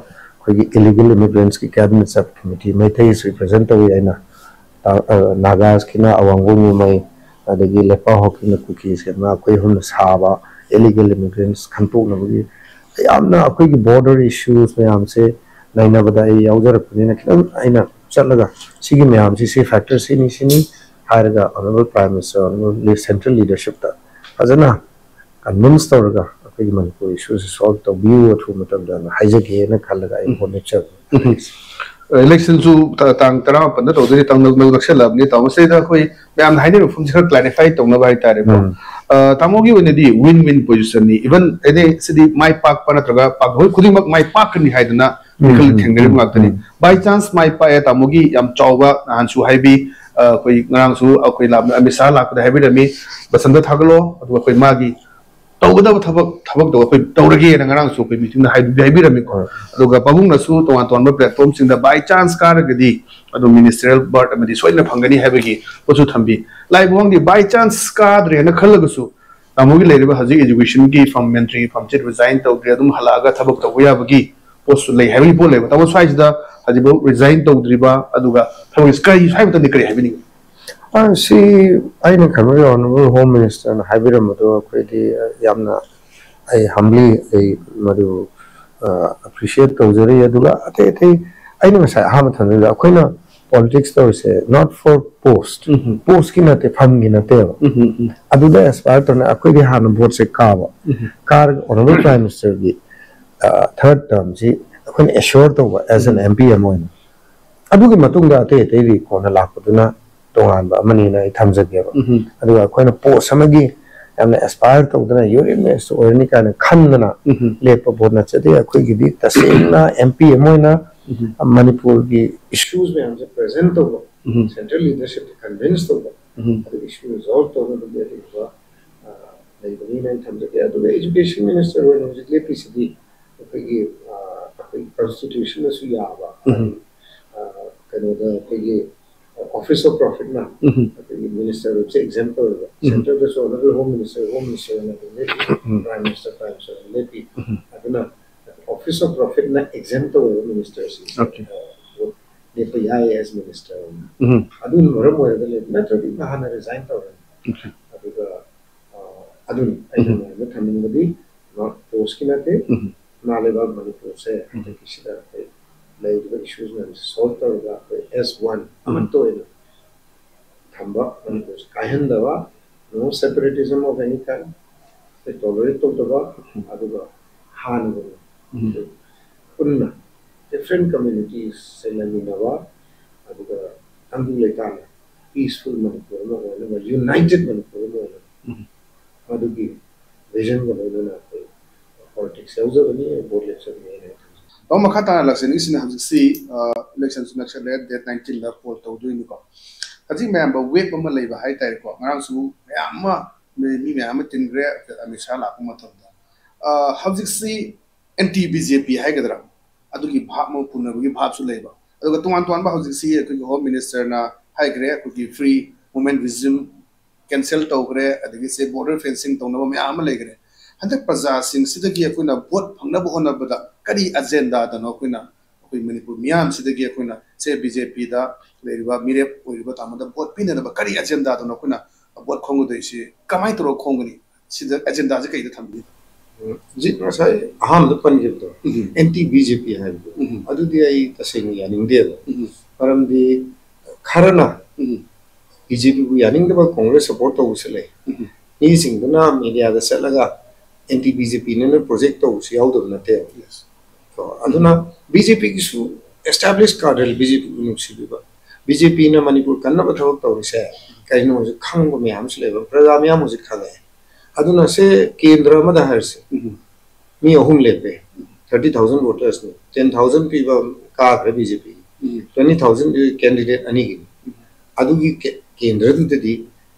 ꯑꯩꯈꯣꯏꯒꯤ illegal immigrantꯀꯤ cabinet sub committee, ꯃꯩꯇꯩꯁꯨ represent ꯇꯧꯏ ꯑꯩꯅ꯫ ꯇ-, ꯑ, ꯅꯥꯒꯥꯁꯀꯤꯅ ꯑꯋꯥꯡꯕꯣꯡ ꯅ꯭ꯌꯨꯃꯩ, ꯑꯗꯒꯤ ꯂꯦꯄꯥ ꯍꯣꯀꯤꯅ ꯀꯨꯀꯤꯁꯀꯤ, ꯑꯩꯈꯣꯏ ꯑꯍꯨꯝꯅ ꯁꯥꯕ illegal immigrants ꯈꯟꯇꯣꯛꯅꯕꯒꯤ ꯌꯥꯝꯅ ꯑꯩꯈꯣꯏꯒꯤ border issues ꯃꯌꯥꯝꯁꯦ ꯅꯩꯅꯕꯗ ꯑꯩ ꯌꯥꯎꯖꯔꯛꯄꯅꯤꯅ ꯈꯤꯇꯪ ꯑꯩꯅ ꯆꯠꯂꯒ ꯁꯤꯒꯤ ꯃꯌꯥꯝꯁꯤ, ꯁꯤ factor ꯁꯤꯅꯤ, ꯁꯤꯅꯤ ꯍꯥꯏꯔꯒ Honorable Prime Minister, Honorable Central leadershipꯇ ꯐꯖꯅ convince ꯇꯧꯔꯒ ꯑꯩꯈꯣꯏꯒꯤ ꯃꯅꯤꯄꯨꯔ issueꯁꯤ solve ꯇꯧꯕꯤꯌꯨ ꯑꯊꯨꯕ ꯃꯇꯝꯗꯅ ꯍꯥꯏꯖꯒꯦꯅ ꯈꯜꯂꯒ ꯑꯩ ꯎꯝ꯫ ꯍꯣꯠꯅꯖꯕꯅꯤ꯫ ꯎꯝ꯫ Electionꯁꯨ ꯇ-, ꯇꯥꯡ ꯇꯔꯥꯃꯥꯄꯟꯗ ꯇꯧꯗꯣꯏꯅꯤ, ꯇꯥꯡ ꯅꯛꯁꯜꯂꯛꯑꯕꯅꯤ꯫ ꯇꯥꯃꯣ, ꯁꯤꯗ ꯑꯩꯈꯣꯏ ꯃꯌꯥꯝꯅ ꯍꯥꯏꯅꯔꯤꯕ ꯃꯐꯝꯁꯤ ꯈꯔ clarify ꯇꯧꯅꯕ ꯍꯥꯏꯇꯥꯔꯦꯀꯣ꯫ ꯎꯝ꯫ ꯑ, ꯇꯥꯃꯣꯒꯤ ꯑꯣꯏꯅꯗꯤ win win position ꯅꯤ, even ꯑꯦꯅꯤ ꯁꯤꯗꯤ ꯃꯥꯏ ꯄꯥꯛꯄ ꯅꯠꯇ꯭ꯔꯒ ꯄꯥꯛ ꯍꯣꯏ ꯈꯨꯗꯤꯡꯃꯛ ꯃꯥꯏ ꯄꯥꯛꯀꯅꯤ ꯍꯥꯏꯗꯅ ꯃꯤꯈꯜ ꯎꯝ, ꯊꯦꯡꯅꯔꯤꯕ ꯎꯝ, ꯉꯥꯛꯇꯅꯤ꯫ ꯎꯝ꯫ By chance ꯃꯥꯏ ꯄꯥꯛꯑꯦ, ꯇꯥꯃꯣꯒꯤ ꯌꯥꯝ ꯆꯥꯎꯕ ꯅꯍꯥꯟꯁꯨ ꯍꯥꯏꯕꯤ, ꯑ, ꯑꯩꯈꯣꯏ ꯉꯔꯥꯡꯁꯨ ꯑꯩꯈꯣꯏ ꯂꯥꯛ-, ꯑꯃꯤꯠ ꯁꯥꯍ ꯂꯥꯛꯄꯗ ꯍꯥꯏꯕꯤꯔꯝꯃꯤ, ꯕꯁꯟꯇ ꯊꯥꯒꯠꯂꯣ, ꯑꯗꯨꯒ ꯑꯩꯈꯣꯏ ꯃꯥꯒꯤ ꯇꯧꯒꯗꯕ ꯊꯕꯛ, ꯊꯕꯛꯇꯣ ꯑꯩꯈꯣꯏ ꯇꯧꯔꯒꯦꯅ ꯉꯔꯥꯡꯁꯨ ꯑꯩꯈꯣꯏ ꯃꯤꯇꯤꯡꯗ ꯍꯥꯏꯕꯤ-, ꯍꯥꯏꯕꯤꯔꯝꯃꯤꯀꯣ꯫ ꯍꯣꯏ꯫ ꯑꯗꯨꯒ ꯄꯥꯕꯨꯡꯅꯁꯨ ꯇꯣꯉꯥꯟ ꯇꯣꯉꯥꯟꯕ platform ꯁꯤꯡꯗ by chance ꯀꯥꯔꯒꯗꯤ ꯑꯗꯨꯝ ministerial berth ꯑꯃꯗꯤ ꯁꯣꯏꯗꯅ ꯐꯪꯒꯅꯤ ꯍꯥꯏꯕꯒꯤ ꯄꯣꯠꯁꯨ ꯊꯝꯕꯤ꯫ ꯂꯥꯏꯕ ꯋꯥꯡꯗꯤ by chance ꯀꯥꯗ꯭ꯔꯦꯅ ꯈꯜꯂꯒꯁꯨ ꯇꯥꯃꯣꯒꯤ ꯂꯩꯔꯤꯕ ꯍꯧꯖꯤꯛ education ꯒꯤ ꯐꯝ, ꯃꯟꯇ꯭ꯔꯤꯒꯤ ꯐꯝꯁꯦ resign ꯇꯧꯗ꯭ꯔꯦ, ꯑꯗꯨꯝ ꯍꯜꯂꯛꯑꯒ ꯊꯕꯛ ꯇꯧꯕ ꯌꯥꯕꯒꯤ ꯄꯣꯠꯁꯨ ꯂꯩ ꯍꯥꯏꯕꯒꯤ ꯄꯣꯠ ꯂꯩꯕ꯫ ꯇꯥꯃꯣ ꯁ꯭ꯋꯥꯏꯁꯤꯗ ꯍꯧꯖꯤꯛꯐꯥꯎ resign ꯇꯧꯗ꯭ꯔꯤꯕ, ꯑꯗꯨꯒ ꯊꯕꯛ ꯀꯔꯤ, ꯁ꯭ꯋꯥꯏ ꯃꯇꯝꯗ ꯀꯔꯤ ꯍꯥꯏꯕꯤꯅꯤꯡꯉꯤ? ꯑ, ꯁꯤ ꯑꯩꯅ ꯈꯟꯕꯗ Honourable Home Minister ꯅ ꯍꯥꯏꯕꯤꯔꯝꯕꯗꯣ ꯑꯩꯈꯣꯏꯗꯤ, ꯑ, ꯌꯥꯝꯅ ꯑꯩ humbly ꯑꯩ ꯃꯗꯨ, ꯑ, appreciate ꯇꯧꯖꯔꯤ꯫ ꯑꯗꯨꯒ ꯑꯇꯩ ꯑꯇꯩ ꯑꯩꯅ ꯉꯁꯥꯏ ꯑꯍꯥꯟꯕ ꯊꯝꯖꯕꯗ ꯑꯩꯈꯣꯏꯅ politics ꯇꯧꯔꯤꯁꯦ not for post, um. Post ꯀꯤ ꯅꯠꯇꯦ, ꯐꯝꯒꯤ ꯅꯠꯇꯦꯕ꯫ ꯎꯝ, ꯎꯝ, ꯎꯝ꯫ ꯑꯗꯨꯗ aspire ꯇꯧꯅ ꯑꯩꯈꯣꯏꯗꯤ ꯍꯥꯟꯅ vote ꯁꯦ ꯀꯥꯕ, ꯎꯝ꯫ ꯀꯥꯔꯒ Honourable Prime Minister ꯒꯤ, ꯑ, third term ꯁꯤ ꯑꯩꯈꯣꯏꯅ assure ꯇꯧꯕ as an um. M P ꯑꯃ ꯑꯣꯏꯅ꯫ ꯑꯗꯨꯒꯤ ꯃꯇꯨꯡꯗ ꯑꯇꯩ ꯑꯇꯩꯗꯤ ꯀꯣꯟꯅ ꯂꯥꯛꯄꯗꯨꯅ ꯇꯣꯉꯥꯟꯕ ꯑꯃꯅꯤꯅ ꯑꯩ ꯊꯝꯖꯒꯦꯕ꯫ ꯎꯝ꯫ ꯑꯗꯨꯒ ꯑꯩꯈꯣꯏꯅ post ꯑꯃꯒꯤ ꯌꯥꯝꯅ aspire ꯇꯧꯗꯅ Union Minister ꯑꯣꯏꯔꯅꯤ ꯀꯥꯏꯅ ꯈꯟꯗꯅ ꯎꯝ꯫ ꯂꯦꯞꯄ ꯄꯣꯠ ꯅꯠꯆꯗꯦ꯫ ꯑꯩꯈꯣꯏꯒꯤꯗꯤ ꯇꯁꯦꯡꯅ M P ꯑꯃ ꯑꯣꯏꯅ ꯎꯝ꯫ ꯃꯅꯤꯄꯨꯔꯒꯤ issues ꯃꯌꯥꯝꯁꯦ present ꯇꯧꯕ, ꯎꯝ꯫ Central leadership ꯇ convince ꯇꯧꯕ, ꯎꯝ꯫ ꯑꯗꯨꯒ issue resolve ꯇꯧꯅꯕꯒꯤ ꯑꯗꯨꯒꯨꯝꯕ, ꯑ, ꯂꯩꯕꯅꯤꯅ ꯑꯩ ꯊꯝꯖꯒꯦ꯫ ꯑꯗꯨꯒ Education Minister ꯑꯣꯏꯅ ꯍꯧꯖꯤꯛ ꯂꯦꯞꯄꯤꯁꯤꯗꯤ ꯑꯩꯈꯣꯏꯒꯤ, ꯑ, ꯑꯩꯈꯣꯏꯒꯤ constitution ꯅꯁꯨ ꯌꯥꯕ, ꯎꯝ꯫ ꯑ, ꯀꯩꯅꯣꯗ ꯑꯩꯈꯣꯏꯒꯤ Office of Profit ꯅ ꯎꯝ꯫ ꯑꯩꯈꯣꯏꯒꯤ minister ꯑꯣꯏꯕꯁꯦ exempt ꯇꯧꯋꯦꯕ꯫ ꯎꯝ꯫ Centre ꯗꯁꯨ Honourable Home Minister, Home Minister ꯑꯣꯏꯅ ꯑꯗꯨꯝ ꯂꯦꯞꯄꯤ, ꯎꯝ꯫ Prime Minister, Prime Minister ꯑꯣꯏꯅ ꯂꯦꯞꯄꯤ꯫ ꯎꯝ꯫ ꯑꯗꯨꯅ Office of Profit ꯅ exempt ꯇꯧꯋꯦꯕ minister ꯁꯤꯡꯁꯦ꯫ Okay꯫ ꯑ, ꯂꯦꯞꯄ ꯌꯥꯏ as minister ꯑꯣꯏꯅ꯫ ꯎꯝ꯫ ꯑꯗꯨꯅ ꯃꯔꯝ ꯑꯣꯏꯔꯒ ꯂꯦꯞꯄ, ꯅꯠꯇ꯭ꯔꯗꯤ ꯅꯍꯥꯟꯅ resign ꯇꯧꯔꯅꯤ꯫ Okay꯫ ꯑꯗꯨꯒ, ꯑ, ꯑꯗꯨꯅꯤ ꯑꯩꯅ ꯎꯝ꯫ ꯃꯌꯥꯝꯗ ꯊꯝꯅꯤꯡꯕꯗꯤ, not post ꯀꯤ ꯅꯠꯇꯦ, ꯎꯝ꯫ ꯏꯃꯥ ꯂꯩꯕꯥꯛ ꯃꯅꯤꯄꯨꯔꯁꯦ ꯎꯝ꯫ ꯍꯟꯗꯛꯀꯤꯁꯤꯗ ꯑꯩꯈꯣꯏ ꯂꯩꯔꯤꯕ issues ꯃꯌꯥꯝꯁꯦ solve ꯇꯧꯔꯒ ꯑꯩꯈꯣꯏ as one ꯎꯝ꯫ ꯑꯃꯠꯇ ꯑꯣꯏꯅ ꯊꯝꯕ, ꯃꯅꯤꯄꯨꯔꯁꯦ ꯀꯥꯏꯍꯟꯗꯕ, no separatism of any kind, ꯑꯩꯈꯣꯏ tolerate ꯇꯧꯗꯕ, ꯎꯝ꯫ ꯑꯗꯨꯒ ꯍꯥꯟꯅꯒꯨꯝꯅ ꯎꯝ꯫ ꯄꯨꯟꯅ different communities ꯁꯦ ꯂꯩꯃꯤꯟꯅꯕ, ꯑꯗꯨꯒ ꯇꯪꯗꯨ ꯂꯩꯇꯥꯅ peaceful ꯃꯅꯤꯄꯨꯔ ꯑꯃ ꯑꯣꯏꯅꯕ, united ꯃꯅꯤꯄꯨꯔ ꯑꯃ ꯑꯣꯏꯅꯕ ꯎꯝ꯫ ꯚꯤꯖꯟꯒ ꯂꯣꯏꯅꯅ ꯑꯩꯈꯣꯏ ꯄꯣꯂꯤꯇꯤꯛꯁ ꯌꯥꯎꯖꯕꯅꯤ, ꯚꯣꯠ ꯂꯦꯞꯆꯕꯅꯤ ꯍꯥꯏꯅ ꯈꯟꯖꯩ꯫ ꯇꯥꯃꯣ, ꯃꯈꯥ ꯇꯥꯅ ꯂꯥꯛꯆꯅꯤꯡꯉꯤꯁꯤꯅ ꯍꯧꯖꯤꯛꯁꯤ ꯏꯂꯦꯛꯁꯟꯁꯨ ꯅꯛꯁꯜꯂꯦ, ꯗꯦꯠ ꯅꯥꯏꯟꯇꯤꯟꯗ ꯄꯣꯜ ꯇꯧꯗꯣꯏꯅꯤꯀꯣ꯫ ꯍꯧꯖꯤꯛ ꯃꯌꯥꯝꯗ ꯋꯦꯞ ꯑꯃ ꯂꯩꯕ ꯍꯥꯏꯇꯥꯔꯦꯀꯣ, ꯉꯔꯥꯡꯁꯨ ꯃꯌꯥꯝ ꯑꯃ, ꯃꯤ ꯃꯤ ꯃꯌꯥꯝ ꯑꯃ ꯇꯤꯟꯈ꯭ꯔꯦ ꯑꯃꯤꯠ ꯁꯥꯍ ꯂꯥꯛꯄ ꯃꯇꯝꯗ꯫ ꯑ, ꯍꯧꯖꯤꯛꯁꯤ ꯑꯦꯟꯇꯤ ꯕꯤ ꯖꯦ ꯄꯤ ꯍꯥꯏꯒꯗ꯭ꯔꯥ, ꯑꯗꯨꯒꯤ ꯚꯥꯞ ꯑꯃ ꯄꯨꯅꯕꯒꯤ ꯚꯥꯞꯁꯨ ꯂꯩꯕ꯫ ꯑꯗꯨꯒ ꯇꯣꯉꯥꯟ ꯇꯣꯉꯥꯟꯕ ꯍꯧꯖꯤꯛꯁꯤ ꯑꯩꯈꯣꯏꯒꯤ ꯍꯣꯝ ꯃꯤꯅꯤꯁꯇꯔꯅ ꯍꯥꯏꯈ꯭ꯔꯦ, ꯑꯩꯈꯣꯏꯒꯤ ꯐ꯭ꯔꯤ ꯃꯨꯚꯃꯦꯟꯠ ꯔꯤꯖꯤꯝ ꯀꯦꯟꯁꯦꯜ ꯇꯧꯈ꯭ꯔꯦ, ꯑꯗꯒꯤ ꯁꯦ ꯕꯣꯔꯗꯔ ꯐꯦꯟꯁꯤꯡ ꯇꯧꯅꯕ ꯃꯌꯥꯝ ꯑꯃ ꯂꯩꯈ꯭ꯔꯦ꯫ ꯍꯟꯗꯛ ꯄ꯭ꯔꯖꯥꯁꯤꯡꯁꯤꯗꯒꯤ ꯑꯩꯈꯣꯏꯅ ꯚꯣꯠ ꯐꯪꯅꯕ ꯍꯣꯠꯅꯕꯗ ꯀꯔꯤ ꯑꯖꯦꯟꯗꯥꯗꯅꯣ ꯑꯩꯈꯣꯏꯅ, ꯑꯩꯈꯣꯏ ꯃꯅꯤꯄꯨꯔ ꯃꯤꯌꯥꯝꯁꯤꯗꯒꯤ ꯑꯩꯈꯣꯏꯅ ꯁꯦ ꯕꯤ ꯖꯦ ꯄꯤꯗ ꯂꯩꯔꯤꯕ ꯃꯤꯔꯦꯞ ꯑꯣꯏꯔꯤꯕ ꯇꯥꯃꯣꯗ ꯚꯣꯠ ꯄꯤꯅꯅꯕ ꯀꯔꯤ ꯑꯖꯦꯟꯗꯥꯗꯅꯣ ꯑꯩꯈꯣꯏꯅ ꯚꯣꯠ ꯈꯣꯝꯒꯗꯣꯏꯁꯤ? ꯀꯃꯥꯏꯅ ꯇꯧꯔꯒ ꯈꯣꯝꯒꯅꯤ? ꯁꯤꯗ ꯑꯦꯖꯦꯟꯗꯥꯁꯦ ꯀꯩꯗ ꯊꯝꯕꯤꯅꯤ? ꯎꯝ, ꯍꯧꯖꯤꯛ ꯉꯁꯥꯏ ꯑꯍꯥꯟꯕꯗ ꯄꯟꯈꯤꯕꯗꯣ, ꯎꯝ꯫ ꯑꯦꯟꯇꯤ ꯕꯤ ꯖꯦ ꯄꯤ ꯍꯥꯏꯕꯗꯣ, ꯎꯝ꯫ ꯑꯗꯨꯗꯤ ꯑꯩ ꯇꯁꯦꯡꯅ ꯌꯥꯅꯤꯡꯗꯦꯕ꯫ ꯎꯝ꯫ ꯃꯔꯝꯗꯤ ꯈꯔꯅ ꯎꯝ꯫ ꯕꯤ ꯖꯦ ꯄꯤꯕꯨ ꯌꯥꯅꯤꯡꯗꯕ ꯀꯣꯡꯒ꯭ꯔꯦꯁ ꯁꯄꯣꯔꯠ ꯇꯧꯕꯁꯨ ꯂꯩ꯫ ꯎꯝ꯫ ꯃꯤꯁꯤꯡꯗꯨꯅ ꯃꯦꯗꯤꯌꯥꯗ ꯆꯠꯂꯒ ꯑꯦꯟꯇꯤ ꯕꯤ ꯖꯦ ꯄꯤꯅꯦꯅ ꯄ꯭ꯔꯣꯖꯦꯛ ꯇꯧꯕꯁꯨ ꯌꯥꯎꯗꯕ ꯅꯠꯇꯦꯕ꯫ Yes. ꯀꯣ, ꯑꯗꯨꯅ ꯕꯤ ꯖꯦ ꯄꯤꯒꯤꯁꯨ ꯑꯦꯁꯇꯥꯕ꯭ꯂꯤꯁ ꯀꯥꯗꯔ, ꯕꯤ ꯖꯦ ꯄꯤꯕꯨ ꯅꯨꯡꯁꯤꯕꯤꯕ, ꯕꯤ ꯖꯦ ꯄꯤꯅ ꯃꯅꯤꯄꯨꯔ ꯀꯟꯅꯕ ꯊꯕꯛ ꯇꯧꯔꯤꯁꯦ ꯀꯩꯅꯣ ꯍꯧꯖꯤꯛ ꯈꯪꯕ ꯃꯌꯥꯝ ꯑꯃꯁꯨ ꯂꯩꯕ, ꯄ꯭ꯔꯖꯥ ꯃꯌꯥꯝ ꯍꯧꯖꯤꯛ ꯈꯪꯉꯛꯑꯦ꯫ ꯑꯗꯨꯅ ꯁꯦ ꯀꯦꯟꯗ꯭ꯔ ꯑꯃꯗ ꯍꯥꯏꯔꯁꯦ, ꯎꯝ꯫ ꯃꯤ ꯑꯍꯨꯝ ꯂꯦꯞꯄꯦ, ꯎꯝ꯫ ꯊꯥꯔꯇꯤ ꯊꯥꯎꯖꯟ ꯚꯣꯇꯔꯁꯅꯤ, ꯇꯦꯟ ꯊꯥꯎꯖꯟ ꯄꯤꯕ ꯀꯥꯈ꯭ꯔꯦ ꯕꯤ ꯖꯦ ꯄꯤ, ꯎꯝ꯫ ꯇ꯭ꯋꯦꯟꯇꯤ ꯊꯥꯎꯖꯟ ꯀꯦꯟꯗꯤꯗꯦꯠ ꯑꯅꯤꯒꯤꯅꯤ꯫ ꯎꯝ꯫ ꯑꯗꯨꯒꯤ ꯀꯦ-, ꯀꯦꯟꯗ꯭ꯔꯗꯨꯗꯗꯤ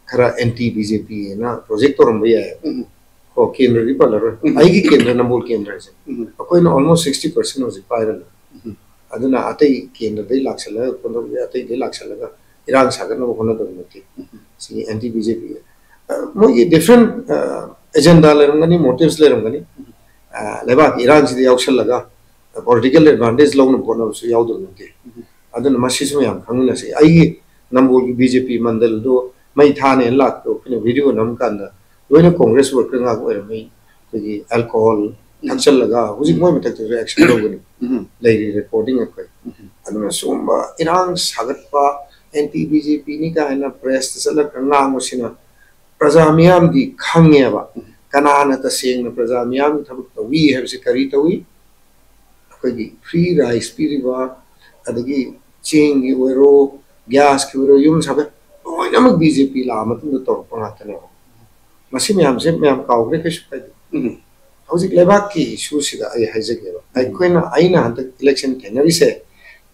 ꯈꯔ ꯑꯦꯟꯇꯤ ꯕꯤ ꯖꯦ ꯄꯤ ꯍꯥꯏꯅ ꯄ꯭ꯔꯣꯖꯦꯛ ꯇꯧꯔꯝꯕ ꯌꯥꯏ꯫ ꯎꯝ꯫ ꯀꯣ, ꯀꯦꯟꯗ꯭ꯔꯗꯤ ꯄꯜꯂꯔꯣꯏ꯫ ꯎꯝ꯫ ꯑꯩꯒꯤ ꯀꯦꯟꯗ꯭ꯔ ꯅꯝꯕꯣꯜ ꯀꯦꯟꯗ꯭ꯔꯁꯦ ꯎꯝ꯫ ꯑꯩꯈꯣꯏꯅ almost sixty percent ꯍꯧꯖꯤꯛ ꯄꯥꯏꯔꯅꯤ꯫ ꯎꯝ꯫ ꯑꯗꯨꯅ ꯑꯇꯩ ꯀꯦꯟꯗ꯭ꯔꯗꯩ ꯂꯥꯛꯁꯜꯂꯒ, ꯀꯣꯟꯊꯣꯛ-, ꯑꯇꯩꯗꯩ ꯂꯥꯛꯁꯜꯂꯒ ꯏꯔꯥꯡ ꯁꯥꯒꯠꯅꯕ ꯍꯣꯠꯅꯗꯕ ꯅꯠꯇꯦ꯫ ꯎꯝ꯫ ꯁꯤꯒꯤ ꯑꯦꯟꯇꯤ ꯕꯤ ꯖꯦ ꯄꯤ, ꯑ, ꯃꯣꯏꯒꯤ ꯗꯤꯐ꯭ꯔꯦꯟ, ꯑ, ꯑꯦꯖꯦꯟꯗꯥ ꯂꯩꯔꯝꯒꯅꯤ, ꯃꯣꯇꯤꯚꯁ ꯂꯩꯔꯝꯒꯅꯤ꯫ ꯎꯝ꯫ ꯑ, ꯂꯩꯕꯥꯛꯀꯤ ꯏꯔꯥꯡꯁꯤꯗ ꯌꯥꯎꯁꯜꯂꯒ ꯄꯣꯂꯤꯇꯤꯀꯦꯜ ꯑꯦꯗꯚꯥꯟꯇꯦꯖ ꯂꯧꯅꯕ ꯍꯣꯠꯅꯕꯁꯨ ꯌꯥꯎꯗꯕ ꯅꯠꯇꯦ꯫ ꯎꯝ꯫ ꯑꯗꯨꯅ ꯃꯁꯤꯁꯨ ꯃꯌꯥꯝ ꯈꯪꯃꯤꯟꯅꯁꯤ꯫ ꯑꯩꯒꯤ ꯅꯝꯕꯣꯜꯒꯤ ꯕꯤ ꯖꯦ ꯄꯤ ꯃꯟꯗꯜꯗꯣ ꯃꯩ ꯊꯥꯅꯦꯅ ꯂꯥꯛꯄꯗꯣ ꯑꯩꯈꯣꯏꯅ ꯚꯤꯗꯤꯑꯣ ꯅꯝꯀꯥꯟꯗ ꯂꯣꯏꯅ ꯀꯣꯡꯒ꯭ꯔꯦꯁ ꯋꯥꯔꯀꯔ ꯉꯥꯛ ꯑꯣꯏꯔꯝꯃꯤ꯫ ꯑꯩꯈꯣꯏꯒꯤ ꯑꯦꯜꯀꯣꯍꯣꯜ ꯎꯝ꯫ ꯊꯛꯆꯜꯂꯒ ꯍꯧꯖꯤꯛ ꯎꯝ꯫ ꯃꯣꯏ ꯃꯊꯛꯇꯁꯨ ꯑꯦꯛꯁꯟ ꯂꯧꯒꯅꯤ꯫ ꯎꯝ꯫ ꯂꯩꯔꯤ ꯔꯦꯀꯣꯔꯗꯤꯡ ꯑꯩꯈꯣꯏ꯫ ꯎꯝ꯫ ꯑꯗꯨꯅ ꯁꯤꯒꯨꯝꯕ ꯏꯔꯥꯡ ꯁꯥꯒꯠꯄ, ꯑꯦꯟꯇꯤ ꯕꯤ ꯖꯦ ꯄꯤꯅꯤ ꯀꯥꯏꯅ ꯄ꯭ꯔꯦꯁꯇ ꯆꯠꯂꯒ ꯉꯥꯡꯕꯁꯤꯅ ꯄ꯭ꯔꯖꯥ ꯃꯤꯌꯥꯝꯗꯤ ꯈꯪꯉꯦꯕ꯫ ꯎꯝ꯫ ꯀꯅꯥꯅ ꯇꯁꯦꯡꯅ ꯄ꯭ꯔꯖꯥ ꯃꯤꯌꯥꯝꯒꯤ ꯊꯕꯛ ꯇꯧꯏ ꯍꯥꯏꯕꯁꯤ ꯀꯔꯤ ꯇꯧꯏ? ꯑꯩꯈꯣꯏꯒꯤ ꯐ꯭ꯔꯤ ꯔꯥꯏꯁ ꯄꯤꯔꯤꯕ, ꯑꯗꯒꯤ ꯆꯦꯡꯒꯤ ꯑꯣꯏꯔꯣ, ꯒ꯭ꯌꯥꯁꯀꯤ ꯑꯣꯏꯔꯣ, ꯌꯨꯝ ꯁꯥꯕ, ꯂꯣꯏꯅꯃꯛ ꯕꯤ ꯖꯦ ꯄꯤ ꯂꯥꯛꯑ ꯃꯇꯨꯡꯗ ꯇꯧꯔꯛꯄ ꯉꯥꯛꯇꯅꯦꯕ꯫ ꯃꯁꯤ ꯃꯌꯥꯝꯁꯦ ꯃꯌꯥꯝ ꯀꯥꯎꯈ꯭ꯔꯦ, ꯀꯩꯁꯨ ꯀꯥꯏꯗꯦ꯫ ꯎꯝ. ꯍꯧꯖꯤꯛ ꯂꯩꯕꯥꯛꯀꯤ ꯏꯁꯨꯁꯤꯗ ꯑꯩ ꯍꯥꯏꯖꯒꯦꯕ, ꯑꯩꯈꯣꯏꯅ, ꯑꯩꯅ ꯍꯟꯗꯛ ꯏꯂꯦꯛꯁꯟ ꯊꯦꯡꯅꯔꯤꯁꯦ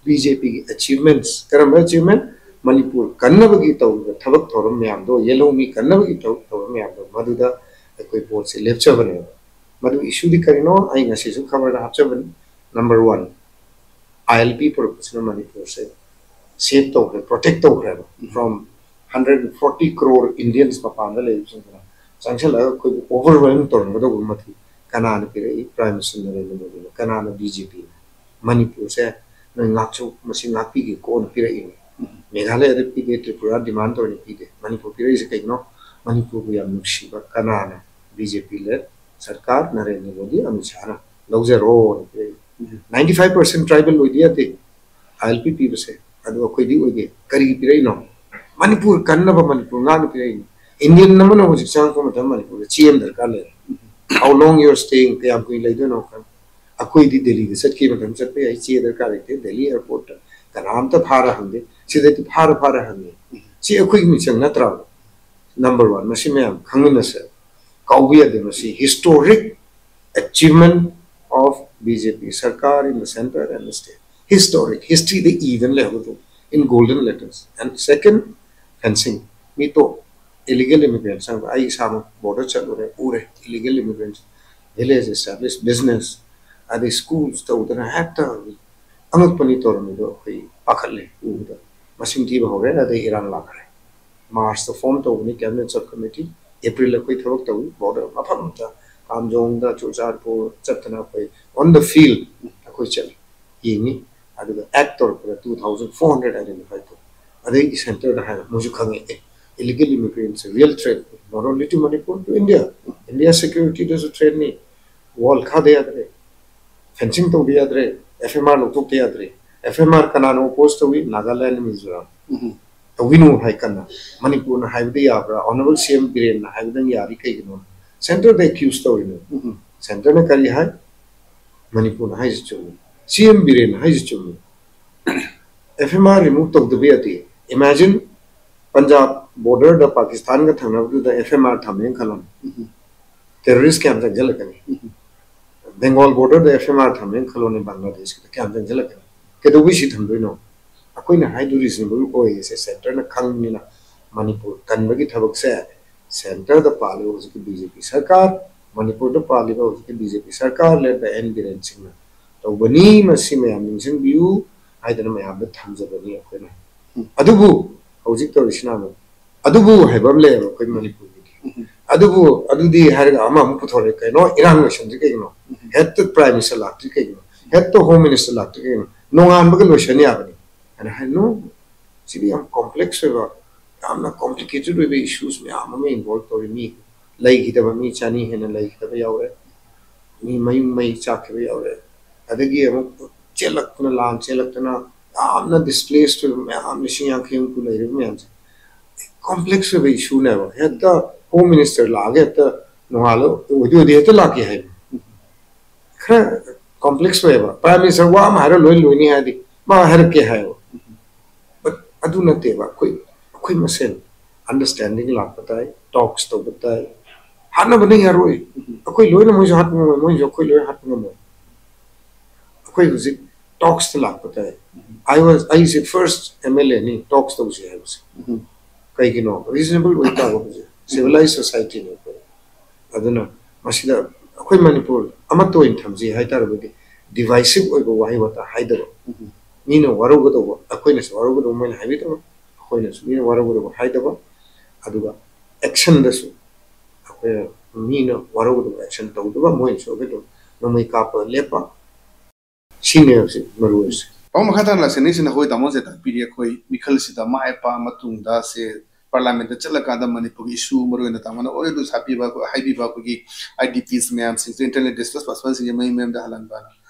ꯕꯤ ꯖꯦ ꯄꯤꯒꯤ ꯑꯦꯆꯤꯚꯃꯦꯟꯠꯁ꯫ ꯀꯔꯝꯕ ꯑꯦꯆꯤꯚꯃꯦꯟꯠ? ꯃꯅꯤꯄꯨꯔ ꯀꯟꯅꯕꯒꯤ ꯇꯧꯔꯤꯕ ꯊꯕꯛ ꯊꯧꯔꯝ ꯃꯌꯥꯝꯗꯣ, ꯌꯦꯜꯍꯧꯃꯤ ꯀꯟꯅꯕꯒꯤ ꯊꯕꯛ ꯊꯧꯔꯝ ꯃꯌꯥꯝꯗꯣ, ꯃꯗꯨꯗ ꯑꯩꯈꯣꯏ ꯚꯣꯠꯁꯦ ꯂꯦꯞꯆꯕꯅꯦꯕ꯫ ꯃꯗꯨ ꯏꯁꯨꯗꯤ ꯀꯔꯤꯅꯣ? ꯑꯩ ꯉꯁꯤꯁꯨ ꯈꯕꯔꯗ ꯍꯥꯞꯆꯕꯅꯤ꯫ ꯅꯝꯕꯔ ꯋꯥꯟ, ꯑꯥꯏ ꯑꯦꯜ ꯄꯤ ꯄꯨꯔꯛꯄꯁꯤꯅ ꯃꯅꯤꯄꯨꯔꯁꯦ ꯁꯦꯞ ꯇꯧꯈ꯭ꯔꯦ, ꯄ꯭ꯔꯣꯇꯦꯛ ꯇꯧꯈ꯭ꯔꯦꯕ꯫ From hundred forty crore Indians ꯃꯄꯥꯟꯗ ꯂꯩꯕꯁꯤꯡꯗꯨꯅ ꯆꯪꯁꯤꯜꯂꯒ ꯑꯩꯈꯣꯏꯕꯨ ꯑꯣꯚꯔꯋꯦꯜꯝ ꯇꯧꯔꯝꯒꯗꯧꯕ ꯃꯊꯤ ꯀꯅꯥꯅ ꯄꯤꯔꯛꯏ? ꯄ꯭ꯔꯥꯏꯝ ꯃꯤꯅꯤꯁꯇꯔ ꯅꯔꯦꯟꯗ꯭ꯔ ꯃꯣꯗꯤꯅ꯫ ꯀꯅꯥꯅ? ꯕꯤ ꯖꯦ ꯄꯤꯅ꯫ ꯃꯅꯤꯄꯨꯔꯁꯦ ꯅꯣꯏ ꯉꯥꯛꯆꯨ-, ꯃꯁꯤ ꯉꯥꯛꯄꯤꯒꯦꯀꯣꯅ ꯄꯤꯔꯛꯏꯅꯦ꯫ ꯃꯦꯘꯥꯂꯌꯗ ꯄꯤꯗꯦ, ꯇ꯭ꯔꯤꯄꯨꯔꯥ ꯗꯤꯃꯥꯟ ꯇꯧꯔꯤꯅ ꯄꯤꯗꯦ꯫ ꯃꯅꯤꯄꯨꯔ ꯄꯤꯔꯛꯏꯁꯦ ꯀꯩꯒꯤꯅꯣ? ꯃꯅꯤꯄꯨꯔꯕꯨ ꯌꯥꯝ ꯅꯨꯡꯁꯤꯕ ꯀꯅꯥꯅ? ꯕꯤ ꯖꯦ ꯄꯤ ꯂꯦꯗ ꯁꯔꯀꯥꯔ, ꯅꯔꯦꯟꯗ꯭ꯔ ꯃꯣꯗꯤ, ꯑꯃꯤꯠ ꯁꯥꯍꯅ ꯂꯧꯖꯔꯣꯅ ꯄꯤꯔꯛꯏ꯫ Ninety five percent tribal ꯑꯣꯏꯗ ꯌꯥꯗꯦ ꯑꯥꯏ ꯑꯦꯜ ꯄꯤ ꯄꯤꯕꯁꯦ, ꯑꯗꯨ ꯑꯩꯈꯣꯏꯗꯤ ꯑꯣꯏꯗꯦ꯫ ꯀꯔꯤꯒꯤ ꯄꯤꯔꯛꯏꯅꯣ? ꯃꯅꯤꯄꯨꯔ ꯀꯟꯅꯕ, ꯃꯅꯤꯄꯨꯔ ꯉꯥꯛꯅ ꯄꯤꯔꯛꯏꯅꯤ꯫ ꯏꯟꯗꯤꯌꯟ ꯑꯃꯅ ꯍꯧꯖꯤꯛ ꯆꯪꯉꯛꯄ ꯃꯇꯝ ꯃꯅꯤꯄꯨꯔꯗ ꯆꯦ ꯑꯃ ꯗꯔꯀꯥꯔ ꯂꯩꯔꯦ꯫ How long you are staying? ꯀꯌꯥꯝ ꯀꯨꯏꯅ ꯂꯩꯗꯣꯏꯅꯣ? ꯑꯩꯈꯣꯏꯗꯤ ꯗꯦꯜꯂꯤꯗ ꯆꯠꯈꯤꯕ ꯃꯇꯝ ꯆꯠꯄ ꯌꯥꯏ, ꯆꯦ ꯗꯔꯀꯥꯔ ꯂꯩꯇꯦ꯫ ꯗꯦꯜꯂꯤ ꯑꯦꯌꯥꯔꯄꯣꯔꯠꯇ ꯀꯅꯥꯝꯇ ꯐꯥꯔ ꯍꯪꯗꯦ, ꯁꯤꯗꯗꯤ ꯐꯥꯔ ꯐꯥꯔ ꯍꯪꯉꯤ꯫ ꯁꯤ ꯑꯩꯈꯣꯏꯒꯤ ꯃꯤꯆꯪ ꯅꯠꯇ꯭ꯔꯕ? ꯅꯝꯕꯔ ꯋꯥꯟ, ꯃꯁꯤ ꯃꯌꯥꯝ ꯈꯪꯃꯤꯟꯅꯁꯦ, ꯀꯥꯎꯕ ꯌꯥꯗꯦ꯫ ꯃꯁꯤ historic achievement of B J P ꯁꯔꯀꯥꯔ in the centre and the state꯫ Historic, historyꯗ ꯏꯗꯅ ꯂꯩꯍꯧꯒꯗꯧꯕ in golden letters꯫ And second, fencing꯫ ꯃꯤꯇꯣꯞ illegal immigrants ꯆꯪꯕ, ꯑꯩ ꯏꯁꯥꯃꯛ ꯕꯣꯔꯗꯔ ꯆꯠꯂꯨꯔꯦ, ꯎꯔꯦ꯫ Illegal immigrants, village establish business, ꯑꯗꯩ schools ꯇꯧꯗꯅ ꯍꯦꯛꯇ ꯑꯉꯛꯄꯅꯤ ꯇꯧꯔꯝꯃꯤꯗꯣ꯫ ꯑꯩꯈꯣꯏ ꯄꯥꯈꯠꯂꯦ ꯎꯕꯗ꯫ ꯃꯁꯤꯡ ꯊꯤꯕ ꯍꯧꯔꯦ, ꯑꯗꯩ ꯏꯔꯥꯡ ꯂꯥꯛꯈ꯭ꯔꯦ꯫ ꯃꯥꯔꯆꯇ ꯐꯣꯔꯝ ꯇꯧꯕꯅꯤ cabinet sub committee, ꯑꯦꯄ꯭ꯔꯤꯜ ꯑꯩꯈꯣꯏ ꯊꯕꯛ ꯇꯧꯏ꯫ ꯕꯣꯔꯗꯔ ꯃꯐꯝ ꯑꯃꯗ, ꯀꯥꯝꯖꯣꯡꯗ, ꯆꯨꯔꯆꯥꯟꯄꯨꯔ ꯆꯠꯇꯅ ꯑꯩꯈꯣꯏ on the field ꯑꯩꯈꯣꯏ ꯆꯠꯂꯤ, ꯌꯦꯡꯉꯤ꯫ ꯑꯗꯨꯒ act ꯇꯧꯔꯛꯄꯗ two thousand four hundred identify ꯇꯧꯏ꯫ ꯑꯗꯩ ꯁꯦꯟꯇꯔꯗ ꯍꯥꯏꯔ ꯃꯣꯏꯁꯨ ꯈꯪꯉꯦ, ꯑꯦ, illegal immigrants real threat not only to Manipur, to India꯫ India securityꯗꯁꯨ threatꯅꯤ꯫ Wall ꯈꯥꯗ ꯌꯥꯗ꯭ꯔꯦ, fencing ꯇꯧꯗ ꯌꯥꯗ꯭ꯔꯦ, F M R ꯂꯧꯊꯣꯛꯇ ꯌꯥꯗ꯭ꯔꯦ꯫ F M R ꯀꯅꯥꯅ oppose ꯇꯧꯏ? ꯅꯥꯒꯥꯂꯦꯟ, ꯃꯤꯖꯣꯔꯥꯝ꯫ ꯇꯧꯕꯤꯅꯨ ꯍꯥꯏ ꯀꯟꯅ꯫ ꯃꯅꯤꯄꯨꯔꯅ ꯍꯥꯏꯕꯗ ꯌꯥꯕ꯭ꯔꯥ? Honourable C M ꯕꯤꯔꯦꯟꯅ ꯍꯥꯏꯕꯗꯪ ꯌꯥꯔꯤ ꯀꯩꯒꯤꯅꯣ? ꯁꯦꯟꯇꯔꯗ accuse ꯇꯧꯔꯤꯅꯦ꯫ ꯁꯦꯟꯇꯔꯅ ꯀꯔꯤ ꯍꯥꯏ? ꯃꯅꯤꯄꯨꯔꯅ ꯍꯥꯏꯁꯤ ꯆꯨꯝꯃꯤ, C M ꯕꯤꯔꯦꯟꯅ ꯍꯥꯏꯁꯤ ꯆꯨꯝꯃꯤ꯫ F M R remove ꯇꯧꯗꯕ ꯌꯥꯗꯦ꯫ Imagine, ꯄꯟꯖꯥꯕ ꯕꯣꯔꯗꯔꯗ ꯄꯥꯀꯤꯁꯇꯥꯟꯒ ꯊꯪꯅꯕꯗꯨꯗ ꯑꯦꯐ ꯑꯦꯝ ꯑꯥꯔ ꯊꯝꯃꯦꯅ ꯈꯜꯂꯣꯅꯦ, ꯇꯦꯔꯣꯔꯤꯁ ꯀꯌꯥꯝ ꯆꯪꯁꯤꯜꯂꯛꯀꯅꯤ? ꯕꯦꯡꯒꯣꯜ ꯕꯣꯔꯗꯔꯗ ꯑꯦꯐ ꯑꯦꯝ ꯑꯥꯔ ꯊꯝꯃꯦꯅ ꯈꯜꯂꯣꯅꯦ, ꯕꯪꯒ꯭ꯂꯥꯗꯦꯁꯀꯤꯗ ꯀꯌꯥꯝ ꯆꯪꯁꯤꯜꯂꯛꯀꯅꯤ? ꯀꯩꯗꯧꯕꯩ ꯁꯤ ꯊꯝꯗꯣꯏꯅꯣ? ꯑꯩꯈꯣꯏꯅ ꯍꯥꯏꯗꯨ ꯔꯤꯖꯅꯦꯕꯜ ꯑꯣꯏꯌꯦꯁꯦ ꯁꯦꯟꯇꯔꯅ ꯈꯪꯕꯅꯤꯅ꯫ ꯃꯅꯤꯄꯨꯔ ꯀꯟꯕꯒꯤ ꯊꯕꯛꯁꯦ ꯁꯦꯟꯇꯔꯗ ꯄꯥꯜꯂꯤꯕ ꯍꯧꯖꯤꯛꯀꯤ ꯕꯤ ꯖꯦ ꯄꯤ ꯁꯔꯀꯥꯔ, ꯃꯅꯤꯄꯨꯔꯗ ꯄꯥꯜꯂꯤꯕ ꯍꯧꯖꯤꯛꯀꯤ ꯕꯤ ꯖꯦ ꯄꯤ ꯁꯔꯀꯥꯔ led by ꯑꯦꯟ ꯕꯤꯔꯦꯟ ꯁꯤꯡꯅ ꯇꯧꯕꯅꯤ꯫ ꯃꯁꯤ ꯃꯌꯥꯝ ꯅꯤꯡꯁꯤꯡꯕꯤꯌꯨ ꯍꯥꯏꯗꯅ ꯃꯌꯥꯝꯗ ꯊꯝꯖꯕꯅꯤ ꯑꯩꯈꯣꯏꯅ꯫ ꯑꯗꯨꯕꯨ ꯍꯧꯖꯤꯛ ꯇꯧꯔꯤꯁꯤꯅ ꯑꯃꯨꯛ ꯑꯗꯨꯕꯨ ꯍꯥꯏꯕ ꯑꯃ ꯂꯩꯌꯦꯕ ꯑꯩꯈꯣꯏ ꯃꯅꯤꯄꯨꯔꯒꯤꯗꯤ꯫ ꯑꯗꯨꯕꯨ ꯑꯗꯨꯗꯤ ꯍꯥꯏꯔꯒ ꯑꯃꯃꯨꯛ ꯄꯨꯊꯣꯔꯛꯑꯦ, ꯀꯩꯅꯣ ꯏꯔꯥꯡ ꯂꯣꯏꯁꯟꯗ꯭ꯔꯤ ꯀꯩꯒꯤꯅꯣ? ꯍꯦꯠꯇ ꯄ꯭ꯔꯥꯏꯝ ꯃꯤꯅꯤꯁꯇꯔ ꯂꯥꯛꯇ꯭ꯔꯤ ꯀꯩꯒꯤꯅꯣ? ꯍꯦꯠꯇ ꯍꯣꯝ ꯃꯤꯅꯤꯁꯇꯔ ꯂꯥꯛꯇ꯭ꯔꯤ ꯀꯩꯒꯤꯅꯣ? ꯅꯣꯡꯉꯥꯟꯕꯒ ꯂꯣꯏꯁꯟ ꯌꯥꯕꯅꯤ ꯍꯥꯏꯅ ꯍꯥꯏ꯫ ꯅꯣ, ꯁꯤꯗꯤ ꯌꯥꯝ ꯀꯣꯝꯄ꯭ꯂꯦꯛꯁ ꯑꯣꯏꯕ, ꯌꯥꯝꯅ ꯀꯣꯝꯄ꯭ꯂꯤꯀꯦꯇꯦꯠ ꯑꯣꯏꯕ ꯏꯁꯨꯁ ꯃꯌꯥꯝ ꯑꯃ ꯏꯟꯚꯣꯜꯕ ꯇꯧꯔꯤ꯫ ꯃꯤ ꯂꯩꯈꯤꯗꯕ, ꯃꯤ ꯆꯅꯤ ꯍꯦꯟꯅ ꯂꯩꯈꯤꯗꯕ ꯌꯥꯎꯔꯦ, ꯃꯤ ꯃꯌꯨꯝ ꯃꯩ ꯆꯥꯛꯈꯤꯕ ꯌꯥꯎꯔꯦ, ꯑꯗꯒꯤ ꯑꯃꯨꯛ ꯆꯦꯜꯂꯛꯇꯅ, ꯂꯥꯟ ꯆꯦꯜꯂꯛꯇꯅ ꯌꯥꯝꯅ ꯗꯤꯁꯄ꯭ꯂꯦꯁ ꯑꯣꯏꯕ ꯃꯌꯥꯝ, ꯂꯤꯁꯤꯡ ꯌꯥꯡꯈꯩ ꯍꯨꯝꯐꯨ ꯂꯩꯔꯤꯕ ꯃꯌꯥꯝꯁꯦ ꯀꯣꯝꯄ꯭ꯂꯦꯛꯁ ꯑꯣꯏꯕ ꯏꯁꯨꯅꯦꯕ꯫ ꯍꯦꯛꯇ ꯍꯣꯝ ꯃꯤꯅꯤꯁꯇꯔ ꯂꯥꯛꯑꯒ ꯍꯦꯛꯇ ꯅꯣꯡꯉꯥꯜꯂ ꯑꯣꯏꯗꯤ ꯑꯣꯏꯗꯤ ꯍꯦꯛꯇ ꯂꯥꯛꯀꯦ ꯍꯥꯏꯕ꯫ ꯈꯔ ꯀꯣꯝꯄ꯭ꯂꯦꯛꯁ ꯑꯣꯏꯌꯦꯕ꯫ ꯄ꯭ꯔꯥꯏꯝ ꯃꯤꯅꯤꯁꯇꯔ ꯋꯥ ꯑꯃ ꯍꯥꯏꯔ ꯂꯣꯏ ꯂꯣꯏꯅꯤ ꯍꯥꯏꯔꯗꯤ ꯃꯥ ꯍꯥꯏꯔꯛꯀꯦ ꯍꯥꯏꯌꯦꯕ꯫ But ꯑꯗꯨ ꯅꯠꯇꯦꯕ꯫ ꯑꯩꯈꯣꯏ, ꯑꯩꯈꯣꯏ ꯃꯁꯦꯟ ꯑꯟꯗꯔꯁꯇꯦꯟꯗꯤꯡ ꯂꯥꯛꯄ ꯇꯥꯏ, ꯇꯣꯛꯁ ꯇꯧꯕ ꯇꯥꯏ꯫ ꯍꯥꯠꯅꯕꯅ ꯌꯥꯔꯣꯏ꯫ ꯑꯩꯈꯣꯏ ꯂꯣꯏꯅ ꯃꯣꯏꯁꯨ ꯍꯥꯠꯄ ꯉꯝꯃꯣꯏ, ꯃꯣꯏꯁꯨ ꯑꯩꯈꯣꯏ ꯂꯣꯏꯅ ꯍꯥꯠꯄ ꯉꯝꯃꯣꯏ꯫ ꯑꯩꯈꯣꯏ ꯍꯧꯖꯤꯛ ꯇꯣꯛꯁꯇ ꯂꯥꯛꯄ ꯇꯥꯏ꯫ ꯑꯩ ꯋꯥꯖ, ꯑꯩꯁꯦ ꯐꯥꯔꯁ ꯑꯦꯝ ꯑꯦꯜ ꯑꯦꯅꯤ ꯇꯣꯛꯁ ꯇꯧꯁꯤ ꯍꯥꯏꯕꯁꯦ꯫ ꯀꯩꯒꯤꯅꯣ? ꯔꯤꯖꯅꯦꯕꯜ ꯑꯣꯏ ꯇꯥꯕ ꯍꯧꯖꯤꯛ ꯁꯤꯚꯤꯂꯥꯏꯁ ꯁꯣꯁꯥꯏꯇꯤꯅꯤ ꯑꯩꯈꯣꯏ꯫ ꯑꯗꯨꯅ ꯃꯁꯤꯗ ꯑꯩꯈꯣꯏ ꯃꯅꯤꯄꯨꯔ ꯑꯃꯠꯇ ꯑꯣꯏꯅ ꯊꯝꯁꯤ ꯍꯥꯏꯇꯥꯔꯒꯗꯤ ꯗꯤꯚꯥꯏꯁꯤꯞ ꯑꯣꯏꯕ ꯋꯥꯍꯩ ꯋꯥꯇꯥ ꯍꯥꯏꯗꯕ, ꯃꯤꯅ ꯋꯥꯔꯧꯒꯗꯧꯕ ꯑꯩꯈꯣꯏꯅꯁꯨ ꯋꯥꯔꯧꯒꯗꯧꯕ ꯃꯣꯏꯅ ꯍꯥꯏꯕꯤꯗꯕ, ꯑꯩꯈꯣꯏꯅꯁꯨ ꯃꯤꯅ ꯋꯥꯔꯧꯒꯗꯧꯕ ꯍꯥꯏꯗꯕ, ꯑꯗꯨꯒ ꯑꯦꯛꯁꯟꯗꯁꯨ ꯑꯩꯈꯣꯏꯅ ꯃꯤꯅ ꯋꯥꯔꯧꯒꯗꯧꯕ ꯑꯦꯛꯁꯟ ꯇꯧꯗꯕ, ꯃꯣꯏꯅꯁꯨ ꯑꯩꯈꯣꯏꯗ ꯅꯣꯡꯃꯩ ꯀꯥꯞꯄ ꯂꯦꯞꯄ, ꯁꯤꯅꯦ ꯍꯧꯖꯤꯛ ꯃꯔꯨ ꯑꯣꯏꯔꯤꯁꯦ꯫ ꯇꯥꯃꯣ, ꯃꯈꯥ ꯇꯥꯅ ꯂꯥꯛꯆꯅꯤꯡꯉꯤꯁꯤꯅ ꯑꯩꯈꯣꯏ ꯇꯥꯃꯣꯁꯦ ꯇꯥꯛꯄꯤꯔꯤ, ꯑꯩꯈꯣꯏ ꯃꯤꯈꯜꯁꯤꯗ ꯃꯥꯏ ꯄꯥꯛꯑ ꯃꯇꯨꯡꯗ ꯁꯦ ꯄꯥꯔꯂꯤꯌꯥꯃꯦꯟꯠꯇ ꯆꯠꯂꯀꯥꯟꯗ ꯃꯅꯤꯄꯨꯔꯒꯤ ꯏꯁꯨ, ꯃꯔꯨꯑꯣꯏꯅ ꯇꯥꯃꯣꯅ already ꯁꯥꯕꯤꯕ, ꯍꯥꯏꯕꯤꯕ ꯑꯩꯈꯣꯏꯒꯤ ꯑꯥꯏ ꯗꯤ ꯄꯤꯁ ꯃꯌꯥꯝꯁꯤꯡꯁꯦ, ꯏꯟꯇꯔꯅꯦꯜ ꯗꯤꯁꯄ꯭ꯂꯦꯁ ꯄꯥꯔꯁꯟꯁꯤꯡꯁꯦ ꯃꯌꯨꯝ ꯃꯌꯨꯝꯗ ꯍꯜꯍꯟꯕ꯫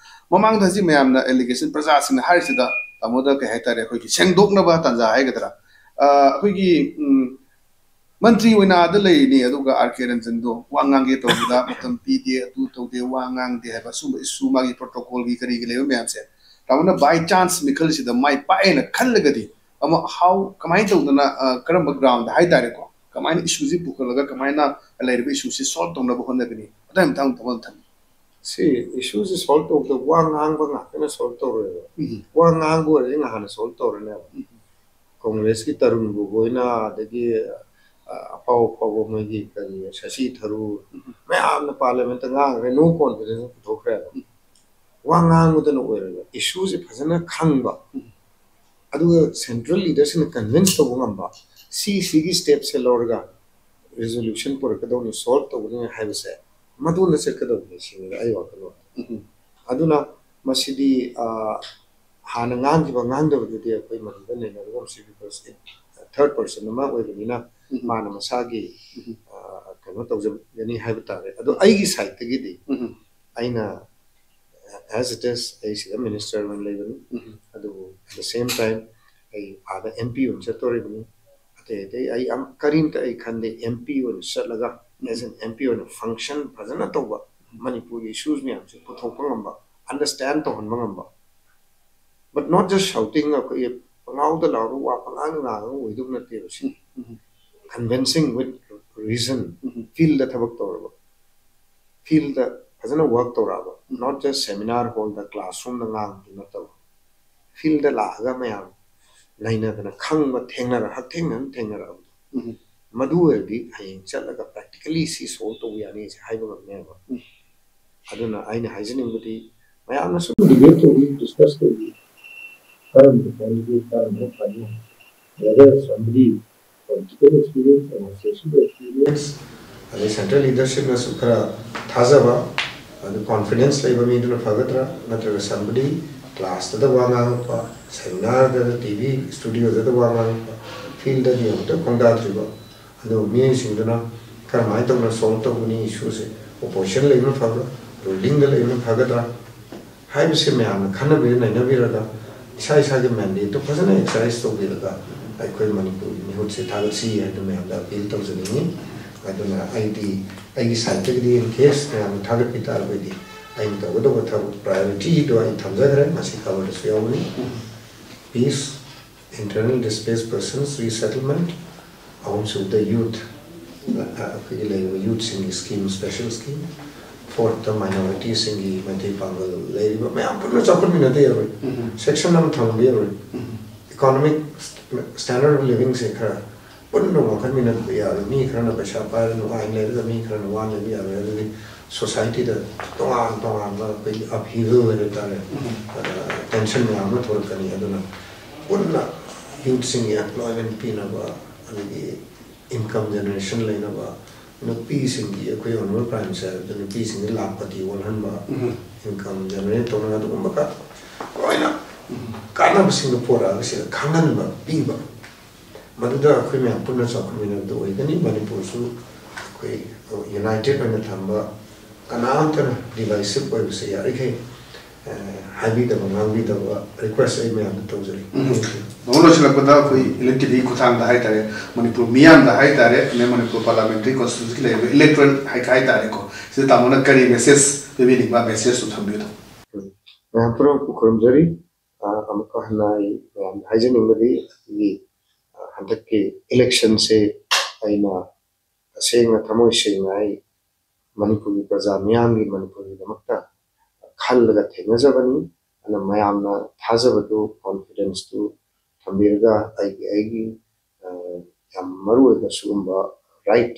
ꯃꯃꯥꯡꯗ ꯍꯧꯖꯤꯛ ꯃꯌꯥꯝꯅ ꯑꯦꯂꯤꯒꯦꯁꯟ ꯄ꯭ꯔꯖꯥꯁꯤꯡꯅ ꯍꯥꯏꯔꯤꯁꯤꯗ ꯇꯥꯃꯣꯗ ꯀꯩ ꯍꯥꯏꯇꯥꯔꯦ, ꯑꯩꯈꯣꯏꯒꯤ ꯁꯦꯡꯗꯣꯛꯅꯕ ꯇꯥꯟꯖꯥ ꯍꯥꯏꯒꯗ꯭ꯔꯥ, ꯑ, ꯑꯩꯈꯣꯏꯒꯤ, ꯎꯝ, ꯃꯟꯇ꯭ꯔꯤ ꯑꯣꯏꯅ ꯑꯥꯗ ꯂꯩꯔꯤꯅꯤ, ꯑꯗꯨꯒ ꯑꯥꯔ ꯀꯦ ꯔꯟꯖꯟꯗꯣ ꯋꯥ ꯉꯥꯡꯒꯦ ꯇꯧꯕꯗ ꯃꯇꯝ ꯄꯤꯗꯦ, ꯑꯗꯨ ꯇꯧꯗꯦ, ꯋꯥ ꯉꯥꯡꯗꯦ ꯍꯥꯏꯕ ꯁꯨꯝꯕ ꯏꯁꯨ, ꯃꯥꯒꯤ ꯄ꯭ꯔꯣꯇꯣꯀꯣꯜꯒꯤ ꯀꯔꯤꯒꯤ ꯂꯩꯕ ꯃꯌꯥꯝꯁꯦ, ꯇꯥꯃꯣꯅ ꯕꯥꯏ ꯆꯥꯟꯁ ꯃꯤꯈꯜꯁꯤꯗ ꯃꯥꯏ ꯄꯥꯛꯑꯦꯅ ꯈꯜꯂꯒꯗꯤ ꯑꯃ ꯍꯥꯎ ꯀꯃꯥꯏꯅ ꯇꯧꯗꯅ, ꯑ, ꯀꯔꯝꯕ ꯒ꯭ꯔꯥꯎꯟꯗ ꯍꯥꯏꯇꯥꯔꯦꯀꯣ, ꯀꯃꯥꯏꯅ ꯏꯁꯨꯁꯤ ꯄꯨꯈꯠꯂꯒ ꯀꯃꯥꯏꯅ ꯂꯩꯔꯤꯕ ꯏꯁꯨꯁꯤ ꯁꯣꯜꯕ ꯇꯧꯅꯕ ꯍꯣꯠꯅꯒꯅꯤ? ꯑꯗꯨꯒꯤ ꯃꯇꯥꯡꯗ ꯊꯕꯛ ꯑꯃ ꯊꯝꯕꯤꯌꯨ꯫ ꯁꯤ ꯏꯁꯨꯁꯤ ꯁꯣꯜꯕ ꯇꯧꯕꯗ ꯋꯥ ꯉꯥꯡꯕ ꯉꯥꯛꯇꯅ ꯁꯣꯜꯕ ꯇꯧꯔꯣꯏꯕ꯫ ꯎꯝ꯫ ꯋꯥ ꯉꯥꯡꯕ ꯑꯣꯏꯔꯗꯤ ꯉꯍꯥꯟꯅ ꯁꯣꯜꯕ ꯇꯧꯔꯅꯦꯕ꯫ ꯎꯝ꯫ ꯀꯣꯡꯒ꯭ꯔꯦꯁꯀꯤ ꯇꯔꯨꯟ ꯒꯣꯒꯣꯏꯅ, ꯑꯗꯒꯤ, ꯑ, ꯑꯐꯥꯎ ꯑꯐꯥꯎꯕ ꯃꯣꯏꯒꯤ ꯀꯔꯤ ꯁꯁꯤ ꯊꯔꯨꯔ ꯎꯝ꯫ ꯃꯌꯥꯝꯅ ꯄꯥꯔꯂꯤꯌꯥꯃꯦꯟꯇ ꯉꯥꯡꯈ꯭ꯔꯦ, ꯅꯣ ꯀꯣꯟꯐꯤꯗꯦꯟꯁ ꯄꯨꯊꯣꯛꯈ꯭ꯔꯦꯕ꯫ ꯎꯝ꯫ ꯋꯥ ꯉꯥꯡꯕꯗꯅ ꯑꯣꯏꯔꯣꯏꯕ, ꯏꯁꯨꯁꯦ ꯐꯖꯅ ꯈꯪꯕ, ꯎꯝ꯫ ꯑꯗꯨꯒ ꯁꯦꯟꯇ꯭ꯔꯦꯜ ꯂꯤꯗꯔꯁꯤꯡꯅ ꯀꯟꯚꯤꯟꯁ ꯇꯧꯕ ꯉꯝꯕ, ꯁꯤ ꯁꯤꯒꯤ ꯁ꯭ꯇꯦꯞꯁꯦ ꯂꯧꯔꯒ ꯔꯤꯖꯣꯂꯨꯁꯟ ꯄꯨꯔꯛꯀꯗꯧꯅꯤ, ꯁꯣꯜꯕ ꯇꯧꯒꯗꯧꯅꯤ ꯍꯥꯏꯕꯁꯦ ꯃꯗꯨꯅ ꯆꯠꯀꯗꯧꯕꯅꯤ ꯁꯤꯅꯤꯗ ꯑꯩ ꯋꯥꯈꯜꯂꯣꯟ꯫ ꯎꯝ꯫ ꯑꯗꯨꯅ ꯃꯁꯤꯗꯤ, ꯑ, ꯍꯥꯟꯅ ꯉꯥꯡꯈꯤꯕ ꯉꯥꯡꯗꯕꯗꯨꯗꯤ ꯑꯩꯈꯣꯏ ꯃꯗꯨꯗ ꯅꯩꯅꯔꯒꯨꯝꯁꯤ, because third person ꯑꯃ ꯑꯣꯏꯕꯅꯤꯅ ꯎꯝ꯫ ꯃꯥꯅ ꯃꯁꯥꯒꯤ, ꯎꯝ꯫ ꯑ, ꯀꯩꯅꯣ ꯇꯧꯖꯒꯅꯤ ꯍꯥꯏꯕ ꯇꯥꯔꯦ꯫ ꯑꯗꯣ ꯑꯩꯒꯤ ꯁꯥꯏꯠꯇꯒꯤꯗꯤ ꯎꯝ꯫ ꯑꯩꯅ, as it is, ꯑꯩ ꯁꯤꯗ ꯃꯤꯅꯤꯁꯇꯔ ꯑꯣꯏꯅ ꯂꯩꯕꯅꯤ꯫ ꯎꯝ꯫ ꯑꯗꯨꯕꯨ at the same time ꯑꯩ ꯑꯥꯗ ꯑꯦꯝ ꯄꯤ ꯑꯣꯏꯅ ꯆꯠꯇꯣꯔꯤꯕꯅꯤ꯫ ꯑꯇꯩ ꯑꯇꯩ ꯑꯩ ꯑꯝ-, ꯀꯔꯤꯝꯇ ꯑꯩ ꯈꯟꯗꯦ꯫ ꯑꯦꯝ ꯄꯤ ꯑꯣꯏꯅ ꯆꯠꯂꯒ, ꯎꯝ꯫ As an M P ꯑꯣꯏꯅ ꯐꯪꯁꯟ ꯐꯖꯅ ꯇꯧꯕ, ꯃꯅꯤꯄꯨꯔꯒꯤ ꯏꯁꯨꯁ ꯃꯌꯥꯝꯁꯦ ꯄꯨꯊꯣꯛꯄ ꯉꯝꯕ, ꯑꯟꯗꯔꯁ꯭ꯇꯦꯟ ꯇꯧꯍꯟꯕ ꯉꯝꯕ, but not just shouting, ꯑꯩꯈꯣꯏꯒꯤ ꯄꯪꯂꯥꯎꯗ ꯂꯥꯎꯔꯒ ꯋꯥ ꯄꯪꯉꯥꯡꯗ ꯉꯥꯡꯉꯒ ꯑꯣꯏꯗꯧꯕ ꯅꯠꯇꯦꯕ ꯁꯤ꯫ ꯎꯝ꯫ Convincing with reason, ꯎꯝ꯫ Fieldꯗ ꯊꯕꯛ ꯇꯧꯔꯕ, ꯐꯤꯜꯗ ꯐꯖꯅ ꯋꯥꯔꯛ ꯇꯧꯔꯛꯑꯕ, not just seminar hallꯗ, classroomꯗ ꯉꯥꯡꯕꯗꯨ ꯅꯠꯇꯕ, ꯐꯤꯜꯗ ꯂꯥꯛꯑꯒ ꯃꯌꯥꯝ ꯅꯩꯅꯗꯅ ꯈꯪꯕ, ꯊꯦꯡꯅꯔ-, ꯍꯛꯊꯦꯡꯅꯅ ꯊꯦꯡꯅꯔꯛꯑꯕꯗꯣ, ꯎꯝ꯫ ꯃꯗꯨ ꯑꯣꯏꯔꯗꯤ ꯍꯌꯦꯡ ꯆꯠꯂꯒ practically ꯁꯤ ꯁꯣꯜꯕ ꯇꯧꯕ ꯌꯥꯅꯤꯁꯦ ꯍꯥꯏꯕ ꯉꯝꯅꯦꯕ꯫ ꯎꯝ꯫ ꯑꯗꯨꯅ ꯑꯩꯅ ꯍꯥꯏꯖꯅꯤꯡꯕꯗꯤ ꯃꯌꯥꯝꯅꯁꯨ ꯗꯤꯕꯦꯠ ꯇꯧꯕꯤ, ꯗꯤꯁꯀꯁ ꯇꯧꯕꯤ, ꯀꯔꯝꯕ ꯐꯒꯅꯤ, ꯀꯔꯝꯕ ꯐꯅꯤ, whether somebody political experience, administration experience, ꯑꯗꯩ ꯁꯦꯟꯇ꯭ꯔꯦꯜ ꯂꯤꯗꯔꯁꯤꯞꯅꯁꯨ ꯈꯔ ꯊꯥꯖꯕ, ꯑꯗꯨ ꯀꯣꯟꯐꯤꯗꯦꯟꯁ ꯂꯩꯕ ꯃꯤꯗꯨꯅ ꯐꯒꯗ꯭ꯔꯥ, ꯅꯠꯇ꯭ꯔꯒ somebody ꯀ꯭ꯂꯥꯁꯇꯗ ꯋꯥ ꯉꯥꯡꯉꯛꯄ, ꯁꯦꯃꯤꯅꯥꯔꯗ, ꯇꯤ ꯚꯤ ꯁ꯭ꯇꯨꯗꯤꯑꯣꯗꯗ ꯋꯥ ꯉꯥꯡꯉꯛꯄ, ꯐꯤꯜꯗꯗꯤ ꯑꯃꯨꯛꯇ ꯈꯣꯡꯗꯥꯗ꯭ꯔꯤꯕ ꯑꯗꯨ ꯃꯤꯑꯣꯏꯁꯤꯡꯗꯨꯅ ꯀꯔꯝꯍꯥꯏꯅ ꯇꯧꯅ ꯁꯣꯜꯕ ꯇꯧꯒꯅꯤ ꯏꯁꯨꯁꯦ? ꯑꯣꯄꯣꯖꯤꯁꯟ ꯂꯩꯕꯅ ꯐꯕ꯭ꯔꯥ, ꯔꯨꯂꯤꯡꯗ ꯂꯩꯕꯅ ꯐꯒꯗ꯭ꯔꯥ? ꯍꯥꯏꯕꯁꯦ ꯃꯌꯥꯝꯅ ꯈꯟꯅꯕꯤꯔ ꯅꯩꯅꯕꯤꯔꯒ ꯏꯁꯥ ꯏꯁꯥꯒꯤ ꯃꯦꯟꯗꯦꯠꯇꯨ ꯐꯖꯅ ꯑꯦꯛꯁꯔꯁꯥꯏꯁ ꯇꯧꯕꯤꯔꯒ ꯑꯩꯈꯣꯏ ꯃꯅꯤꯄꯨꯔꯒꯤ ꯃꯤꯍꯨꯠꯁꯦ ꯊꯥꯒꯠꯁꯤ ꯍꯥꯏꯗꯨ ꯃꯌꯥꯝꯗ ꯑꯄꯤꯜ ꯇꯧꯖꯅꯤꯡꯉꯤ꯫ ꯑꯗꯨꯅ ꯑꯩꯗꯤ ꯑꯩꯒꯤ ꯁꯥꯏꯠꯇꯒꯤꯗꯤ in case ꯃꯌꯥꯝꯅ ꯊꯥꯒꯠꯄꯤ ꯇꯥꯔꯒꯗꯤ ꯑꯩꯅ ꯇꯧꯒꯗꯧꯕ ꯊꯕꯛ ꯄ꯭ꯔꯥꯏꯌꯣꯔꯤꯇꯤꯗꯣ ꯑꯩ ꯊꯝꯖꯈ꯭ꯔꯦ, ꯃꯁꯤ ꯀꯕꯔꯗꯁꯨ ꯌꯥꯎꯕꯅꯤ꯫ ꯄꯤꯁ Internal displaced persons resettlement, ꯑꯍꯨꯝꯁꯨꯕꯗ youth, ꯑꯩꯈꯣꯏꯒꯤ ꯂꯩꯔꯤꯕ youthꯁꯤꯡꯒꯤ scheme, special scheme, fourthꯇ minorityꯁꯤꯡꯒꯤ ꯃꯩꯇꯩ ꯄꯥꯡꯒꯜ ꯂꯩꯔꯤꯕ ꯃꯌꯥꯝ ꯄꯨꯟꯅ ꯆꯥꯎꯈꯠꯃꯤꯟꯅꯗ ꯌꯥꯔꯣꯏ꯫ Section ꯑꯃ ꯊꯝꯕ ꯌꯥꯔꯣꯏ꯫ Economic standard of livingꯁꯦ ꯈꯔ ꯄꯨꯟꯅ ꯋꯥꯡꯈꯠꯃꯤꯟꯅꯕ ꯌꯥꯔꯣꯏ꯫ ꯃꯤ ꯈꯔꯅ ꯄꯩꯁꯥ ꯄꯥꯏꯔꯒ ꯅꯨꯡꯉꯥꯏꯅ ꯂꯩꯔꯒ ꯃꯤ ꯈꯔꯅ ꯋꯥꯅ ꯂꯩꯕ ꯌꯥꯔꯣꯏ꯫ ꯑꯗꯨꯗꯤ societyꯗ ꯇꯣꯉꯥꯟ ꯇꯣꯉꯥꯟꯕ ꯑꯩꯈꯣꯏꯒꯤ upheaval ꯍꯥꯏꯕ ꯇꯥꯔꯦ, tension ꯃꯌꯥꯝ ꯑꯃ ꯊꯣꯛꯂꯛꯀꯅꯤ꯫ ꯑꯗꯨꯅ ꯄꯨꯟꯅ youthꯁꯤꯡꯒꯤ employment ꯄꯤꯅꯕ, ꯑꯗꯒꯤ income generation ꯂꯩꯅꯕ, ꯅꯨꯄꯤꯁꯤꯡꯒꯤ, ꯑꯩꯈꯣꯏ Honourable Prime Minister ꯍꯥꯏꯕꯗ ꯅꯨꯄꯤꯁꯤꯡꯒꯤ ꯂꯥꯈꯄꯇꯤ ꯑꯣꯜꯍꯟꯕ, income generate ꯇꯧꯅꯕ, ꯑꯗꯨꯒꯨꯝꯕ ꯈꯔ ꯂꯣꯏꯅ ꯀꯥꯟꯅꯕꯁꯤꯡꯗꯣ ꯄꯣꯔꯛꯑꯒ ꯁꯤꯗ ꯈꯪꯍꯟꯕ, ꯄꯤꯕ, ꯃꯗꯨꯗ ꯑꯩꯈꯣꯏ ꯃꯌꯥꯝ ꯄꯨꯟꯅ ꯆꯥꯎꯈꯠꯃꯤꯟꯅꯕꯗꯨ ꯑꯣꯏꯒꯅꯤ꯫ ꯃꯅꯤꯄꯨꯔꯁꯨ ꯑꯩꯈꯣꯏ united ꯑꯣꯏꯅ ꯊꯝꯕ, ꯀꯅꯥꯝꯇꯅ divisive ꯑꯣꯏꯕꯁꯦ ꯌꯥꯔꯤꯈꯩ ꯍꯥꯏꯕꯤꯗꯕ, ꯉꯥꯡꯕꯤꯗꯕ request ꯑꯩ ꯃꯌꯥꯝꯗ ꯇꯧꯖꯔꯤ꯫ ꯇꯥꯃꯣ, ꯂꯣꯏꯁꯤꯜꯂꯛꯄꯗ ꯑꯩꯈꯣꯏ ꯏꯂꯦꯛ ꯇꯤꯚꯤ ꯈꯨꯠꯊꯥꯡꯗ ꯍꯥꯏꯇꯥꯔꯦ, ꯃꯅꯤꯄꯨꯔ ꯃꯤꯌꯥꯝꯗ ꯍꯥꯏꯇꯥꯔꯦ, ꯑꯗꯩ ꯃꯅꯤꯄꯨꯔ parliamentary constituencyꯒꯤ ꯂꯩꯔꯤꯕ electorate ꯍꯥꯏ-, ꯍꯥꯏꯇꯥꯔꯦꯀꯣ, ꯁꯤꯗ ꯇꯥꯃꯣꯅ ꯀꯔꯤ message ꯄꯤꯕꯤꯅꯤꯡꯕ, message ꯇꯝꯕꯤꯌꯨ ꯇꯥꯃꯣ꯫ ꯃꯌꯥꯝ ꯄꯨꯝꯅꯃꯛꯄꯨ ꯈꯨꯔꯨꯝꯖꯔꯤ꯫ ꯑ, ꯑꯃꯨꯛꯀ ꯍꯟꯅ ꯑꯩ ꯃꯌꯥꯝꯗ ꯍꯥꯏꯖꯅꯤꯡꯕꯗꯤ, ꯑꯩꯈꯣꯏꯒꯤ, ꯑ, ꯍꯟꯗꯛꯀꯤ electionꯁꯦ ꯑꯩꯅ ꯇꯁꯦꯡꯅ ꯊꯃꯣꯏ ꯁꯦꯡꯅ ꯑꯩ ꯃꯅꯤꯄꯨꯔꯒꯤ ꯄ꯭ꯔꯖꯥ ꯃꯤꯌꯥꯝꯒꯤ, ꯃꯅꯤꯄꯨꯔꯒꯤꯗꯃꯛꯇ ꯈꯜꯂꯒ ꯊꯦꯡꯅꯖꯕꯅꯤ꯫ ꯑꯗꯨꯅ ꯃꯌꯥꯝꯅ ꯊꯥꯖꯕꯗꯨ, confidenceꯇꯨ ꯊꯝꯕꯤꯔꯒ ꯑꯩꯒꯤ, ꯑꯩꯒꯤ, ꯑ, ꯌꯥꯝ ꯃꯔꯨꯑꯣꯏꯕ ꯁꯤꯒꯨꯝꯕ right,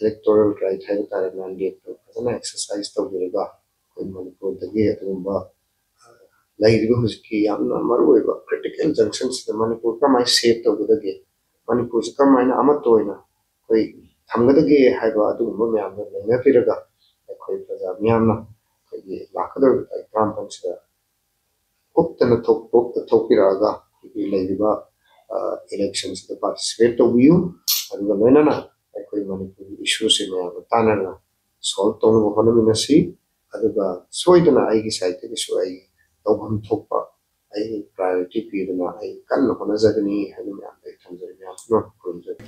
electoral right ꯍꯥꯏꯕ ꯇꯥꯔꯦ, mandateꯇꯨ ꯐꯖꯅ exercise ꯇꯧꯕꯤꯔꯒ ꯑꯩꯈꯣꯏ ꯃꯅꯤꯄꯨꯔꯗꯒꯤ ꯑꯗꯨꯒꯨꯝꯕ, ꯑ, ꯂꯩꯔꯤꯕ ꯍꯧꯖꯤꯛꯀꯤ ꯌꯥꯝꯅ ꯃꯔꯨꯑꯣꯏꯕ critical junctionꯁꯤꯗ ꯃꯅꯤꯄꯨꯔ ꯀꯔꯝꯍꯥꯏꯅ save ꯇꯧꯒꯗꯒꯦ, ꯃꯅꯤꯄꯨꯔꯁꯤ ꯀꯔꯝꯍꯥꯏꯅ ꯑꯃꯠꯇ ꯑꯣꯏꯅ ꯑꯩꯈꯣꯏ ꯊꯝꯒꯗꯒꯦ ꯍꯥꯏꯕ ꯑꯗꯨꯒꯨꯝꯕ ꯃꯌꯥꯝꯗꯣ ꯅꯩꯅꯕꯤꯔꯒ ꯑꯩꯈꯣꯏ ꯄ꯭ꯔꯖꯥ ꯃꯤꯌꯥꯝꯅ ꯑꯩꯈꯣꯏꯒꯤ ꯂꯥꯛꯀꯗꯧꯔꯤꯕ ꯇꯥꯔꯤꯛ ꯇꯔꯥꯃꯥꯄꯟꯁꯤꯗ ꯀꯨꯞꯇꯅ ꯊꯣꯛ-, ꯊꯣꯛ-, ꯊꯣꯛꯄꯤꯔꯛꯑꯒ ꯑꯩꯈꯣꯏꯒꯤ ꯂꯩꯔꯤꯕ, ꯑ, electionꯁꯤꯗ participate ꯇꯧꯕꯤꯌꯨ꯫ ꯑꯗꯨꯒ ꯂꯣꯏꯅꯅ ꯑꯩꯈꯣꯏ ꯃꯅꯤꯄꯨꯔꯒꯤ issueꯁꯤ ꯃꯌꯥꯝꯒ ꯇꯥꯟꯅꯔꯒ solve ꯇꯧꯅꯕ ꯍꯣꯠꯅꯃꯤꯟꯅꯁꯤ꯫ ꯑꯗꯨꯒ ꯁꯣꯏꯗꯅ ꯑꯩꯒꯤ sideꯇꯒꯤꯁꯨ ꯑꯩ ꯇꯧꯐꯝ ꯊꯣꯛꯄ ꯑꯩ priority ꯄꯤꯗꯨꯅ ꯑꯩ ꯀꯟꯅ ꯍꯣꯠꯅꯖꯒꯅꯤ ꯍꯥꯏꯅ ꯃꯌꯥꯝꯗ ꯑꯩ ꯊꯝꯖꯔꯤ꯫ ꯃꯌꯥꯝ ꯄꯨꯝꯅꯃꯛ ꯈꯨꯔꯨꯝꯖꯔꯤ꯫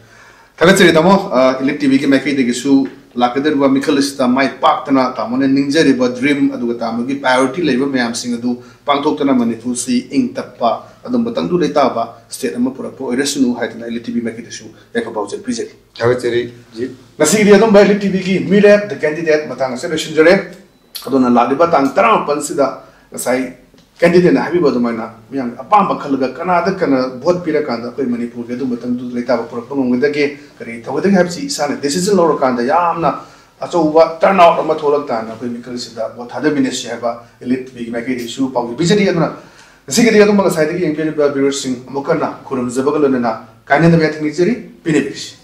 ꯊꯥꯒꯠꯆꯔꯤ ꯇꯥꯃꯣ꯫ ꯑ, ꯏꯂꯤꯛ ꯇꯤꯚꯤꯒꯤ ꯃꯥꯏꯀꯩꯗꯒꯤꯁꯨ ꯂꯥꯛꯀꯗꯧꯔꯤꯕ ꯃꯤꯈꯜ ꯑꯁꯤꯗ ꯃꯥꯏ ꯄꯥꯛꯇꯅ ꯇꯥꯃꯣꯅ ꯅꯤꯡꯖꯔꯤꯕ dream ꯑꯗꯨꯒ ꯇꯥꯃꯣꯒꯤ priority ꯂꯩꯔꯤꯕ ꯃꯌꯥꯝꯁꯤꯡ ꯑꯗꯨ ꯄꯥꯡꯊꯣꯛꯇꯨꯅ ꯃꯅꯤꯄꯨꯔꯁꯤ ꯏꯪ ꯇꯞꯄ, ꯑꯗꯨꯝꯕ ꯇꯪꯗꯨ ꯂꯩꯇꯥꯕ state ꯑꯃ ꯄꯨꯔꯛꯄ ꯑꯣꯏꯔꯁꯅꯨ ꯍꯥꯏꯗꯅ Elite TV ꯃꯥꯏꯀꯩꯗꯁꯨ ꯌꯥꯏꯐ ꯄꯥꯎꯖꯦꯜ ꯄꯤꯖꯔꯤ꯫ ꯊꯥꯒꯠꯆꯔꯤ ꯖꯤ꯫ ꯉꯁꯤꯒꯤꯗꯤ ꯑꯗꯨꯝꯕ Elite TVꯒꯤ ꯃꯤꯔꯦꯞ The Candidate ꯃꯇꯥꯡ ꯑꯁꯤꯗ ꯂꯣꯏꯁꯤꯟꯖꯔꯦ꯫ ꯑꯗꯨꯅ ꯂꯥꯛꯂꯤꯕ ꯇꯥꯡ ꯇꯔꯥꯃꯥꯄꯟꯁꯤꯗ ꯉꯁꯥꯏ candidateꯅ ꯍꯥꯏꯕꯤꯕ ꯑꯗꯨꯃꯥꯏꯅ ꯃꯤꯌꯥꯝꯒꯤ ꯑꯄꯥꯝꯕ ꯈꯜꯂꯒ ꯀꯅꯥꯗ ꯀꯅꯥ vote ꯄꯤꯔꯀꯥꯟꯗ ꯑꯩꯈꯣꯏ ꯃꯅꯤꯄꯨꯔꯒꯤ ꯑꯗꯨꯝꯕ ꯇꯪꯗꯨ ꯂꯩꯇꯥꯕ ꯄꯨꯔꯛꯄ ꯉꯝꯒꯗꯒꯦ, ꯀꯔꯤ ꯇꯧꯒꯗꯒꯦ ꯍꯥꯏꯕꯁꯤ ꯏꯁꯥꯅ decision ꯂꯧꯔꯀꯥꯟꯗ ꯌꯥꯝꯅ ꯑꯆꯧꯕ turnout ꯑꯃ ꯊꯣꯛꯂꯛ ꯇꯥꯅ ꯑꯩꯈꯣꯏ ꯃꯤꯈꯜꯁꯤꯗ vote ꯊꯥꯗꯃꯤꯟꯅꯁꯤ ꯍꯥꯏꯕ Elite TVꯒꯤ ꯃꯥꯏꯀꯩꯗꯒꯤꯁꯨ ꯄꯥꯎꯖꯦꯜ ꯄꯤꯖꯔꯤ꯫ ꯑꯗꯨꯅ ꯉꯁꯤꯒꯤꯗꯤ ꯑꯗꯨꯝꯕ ꯉꯁꯥꯏꯗꯒꯤ ꯌꯦꯡꯕꯤꯔꯤꯕ viewersꯁꯤꯡ ꯑꯃꯨꯛ ꯍꯟꯅ ꯈꯨꯔꯨꯝꯖꯕꯒ ꯂꯣꯏꯅꯅ ꯀꯥꯏꯅꯗꯕ ꯌꯥꯊꯪ ꯅꯤꯖꯔꯤ꯫ ꯄꯤꯅꯕꯤꯔꯤꯁꯤ꯫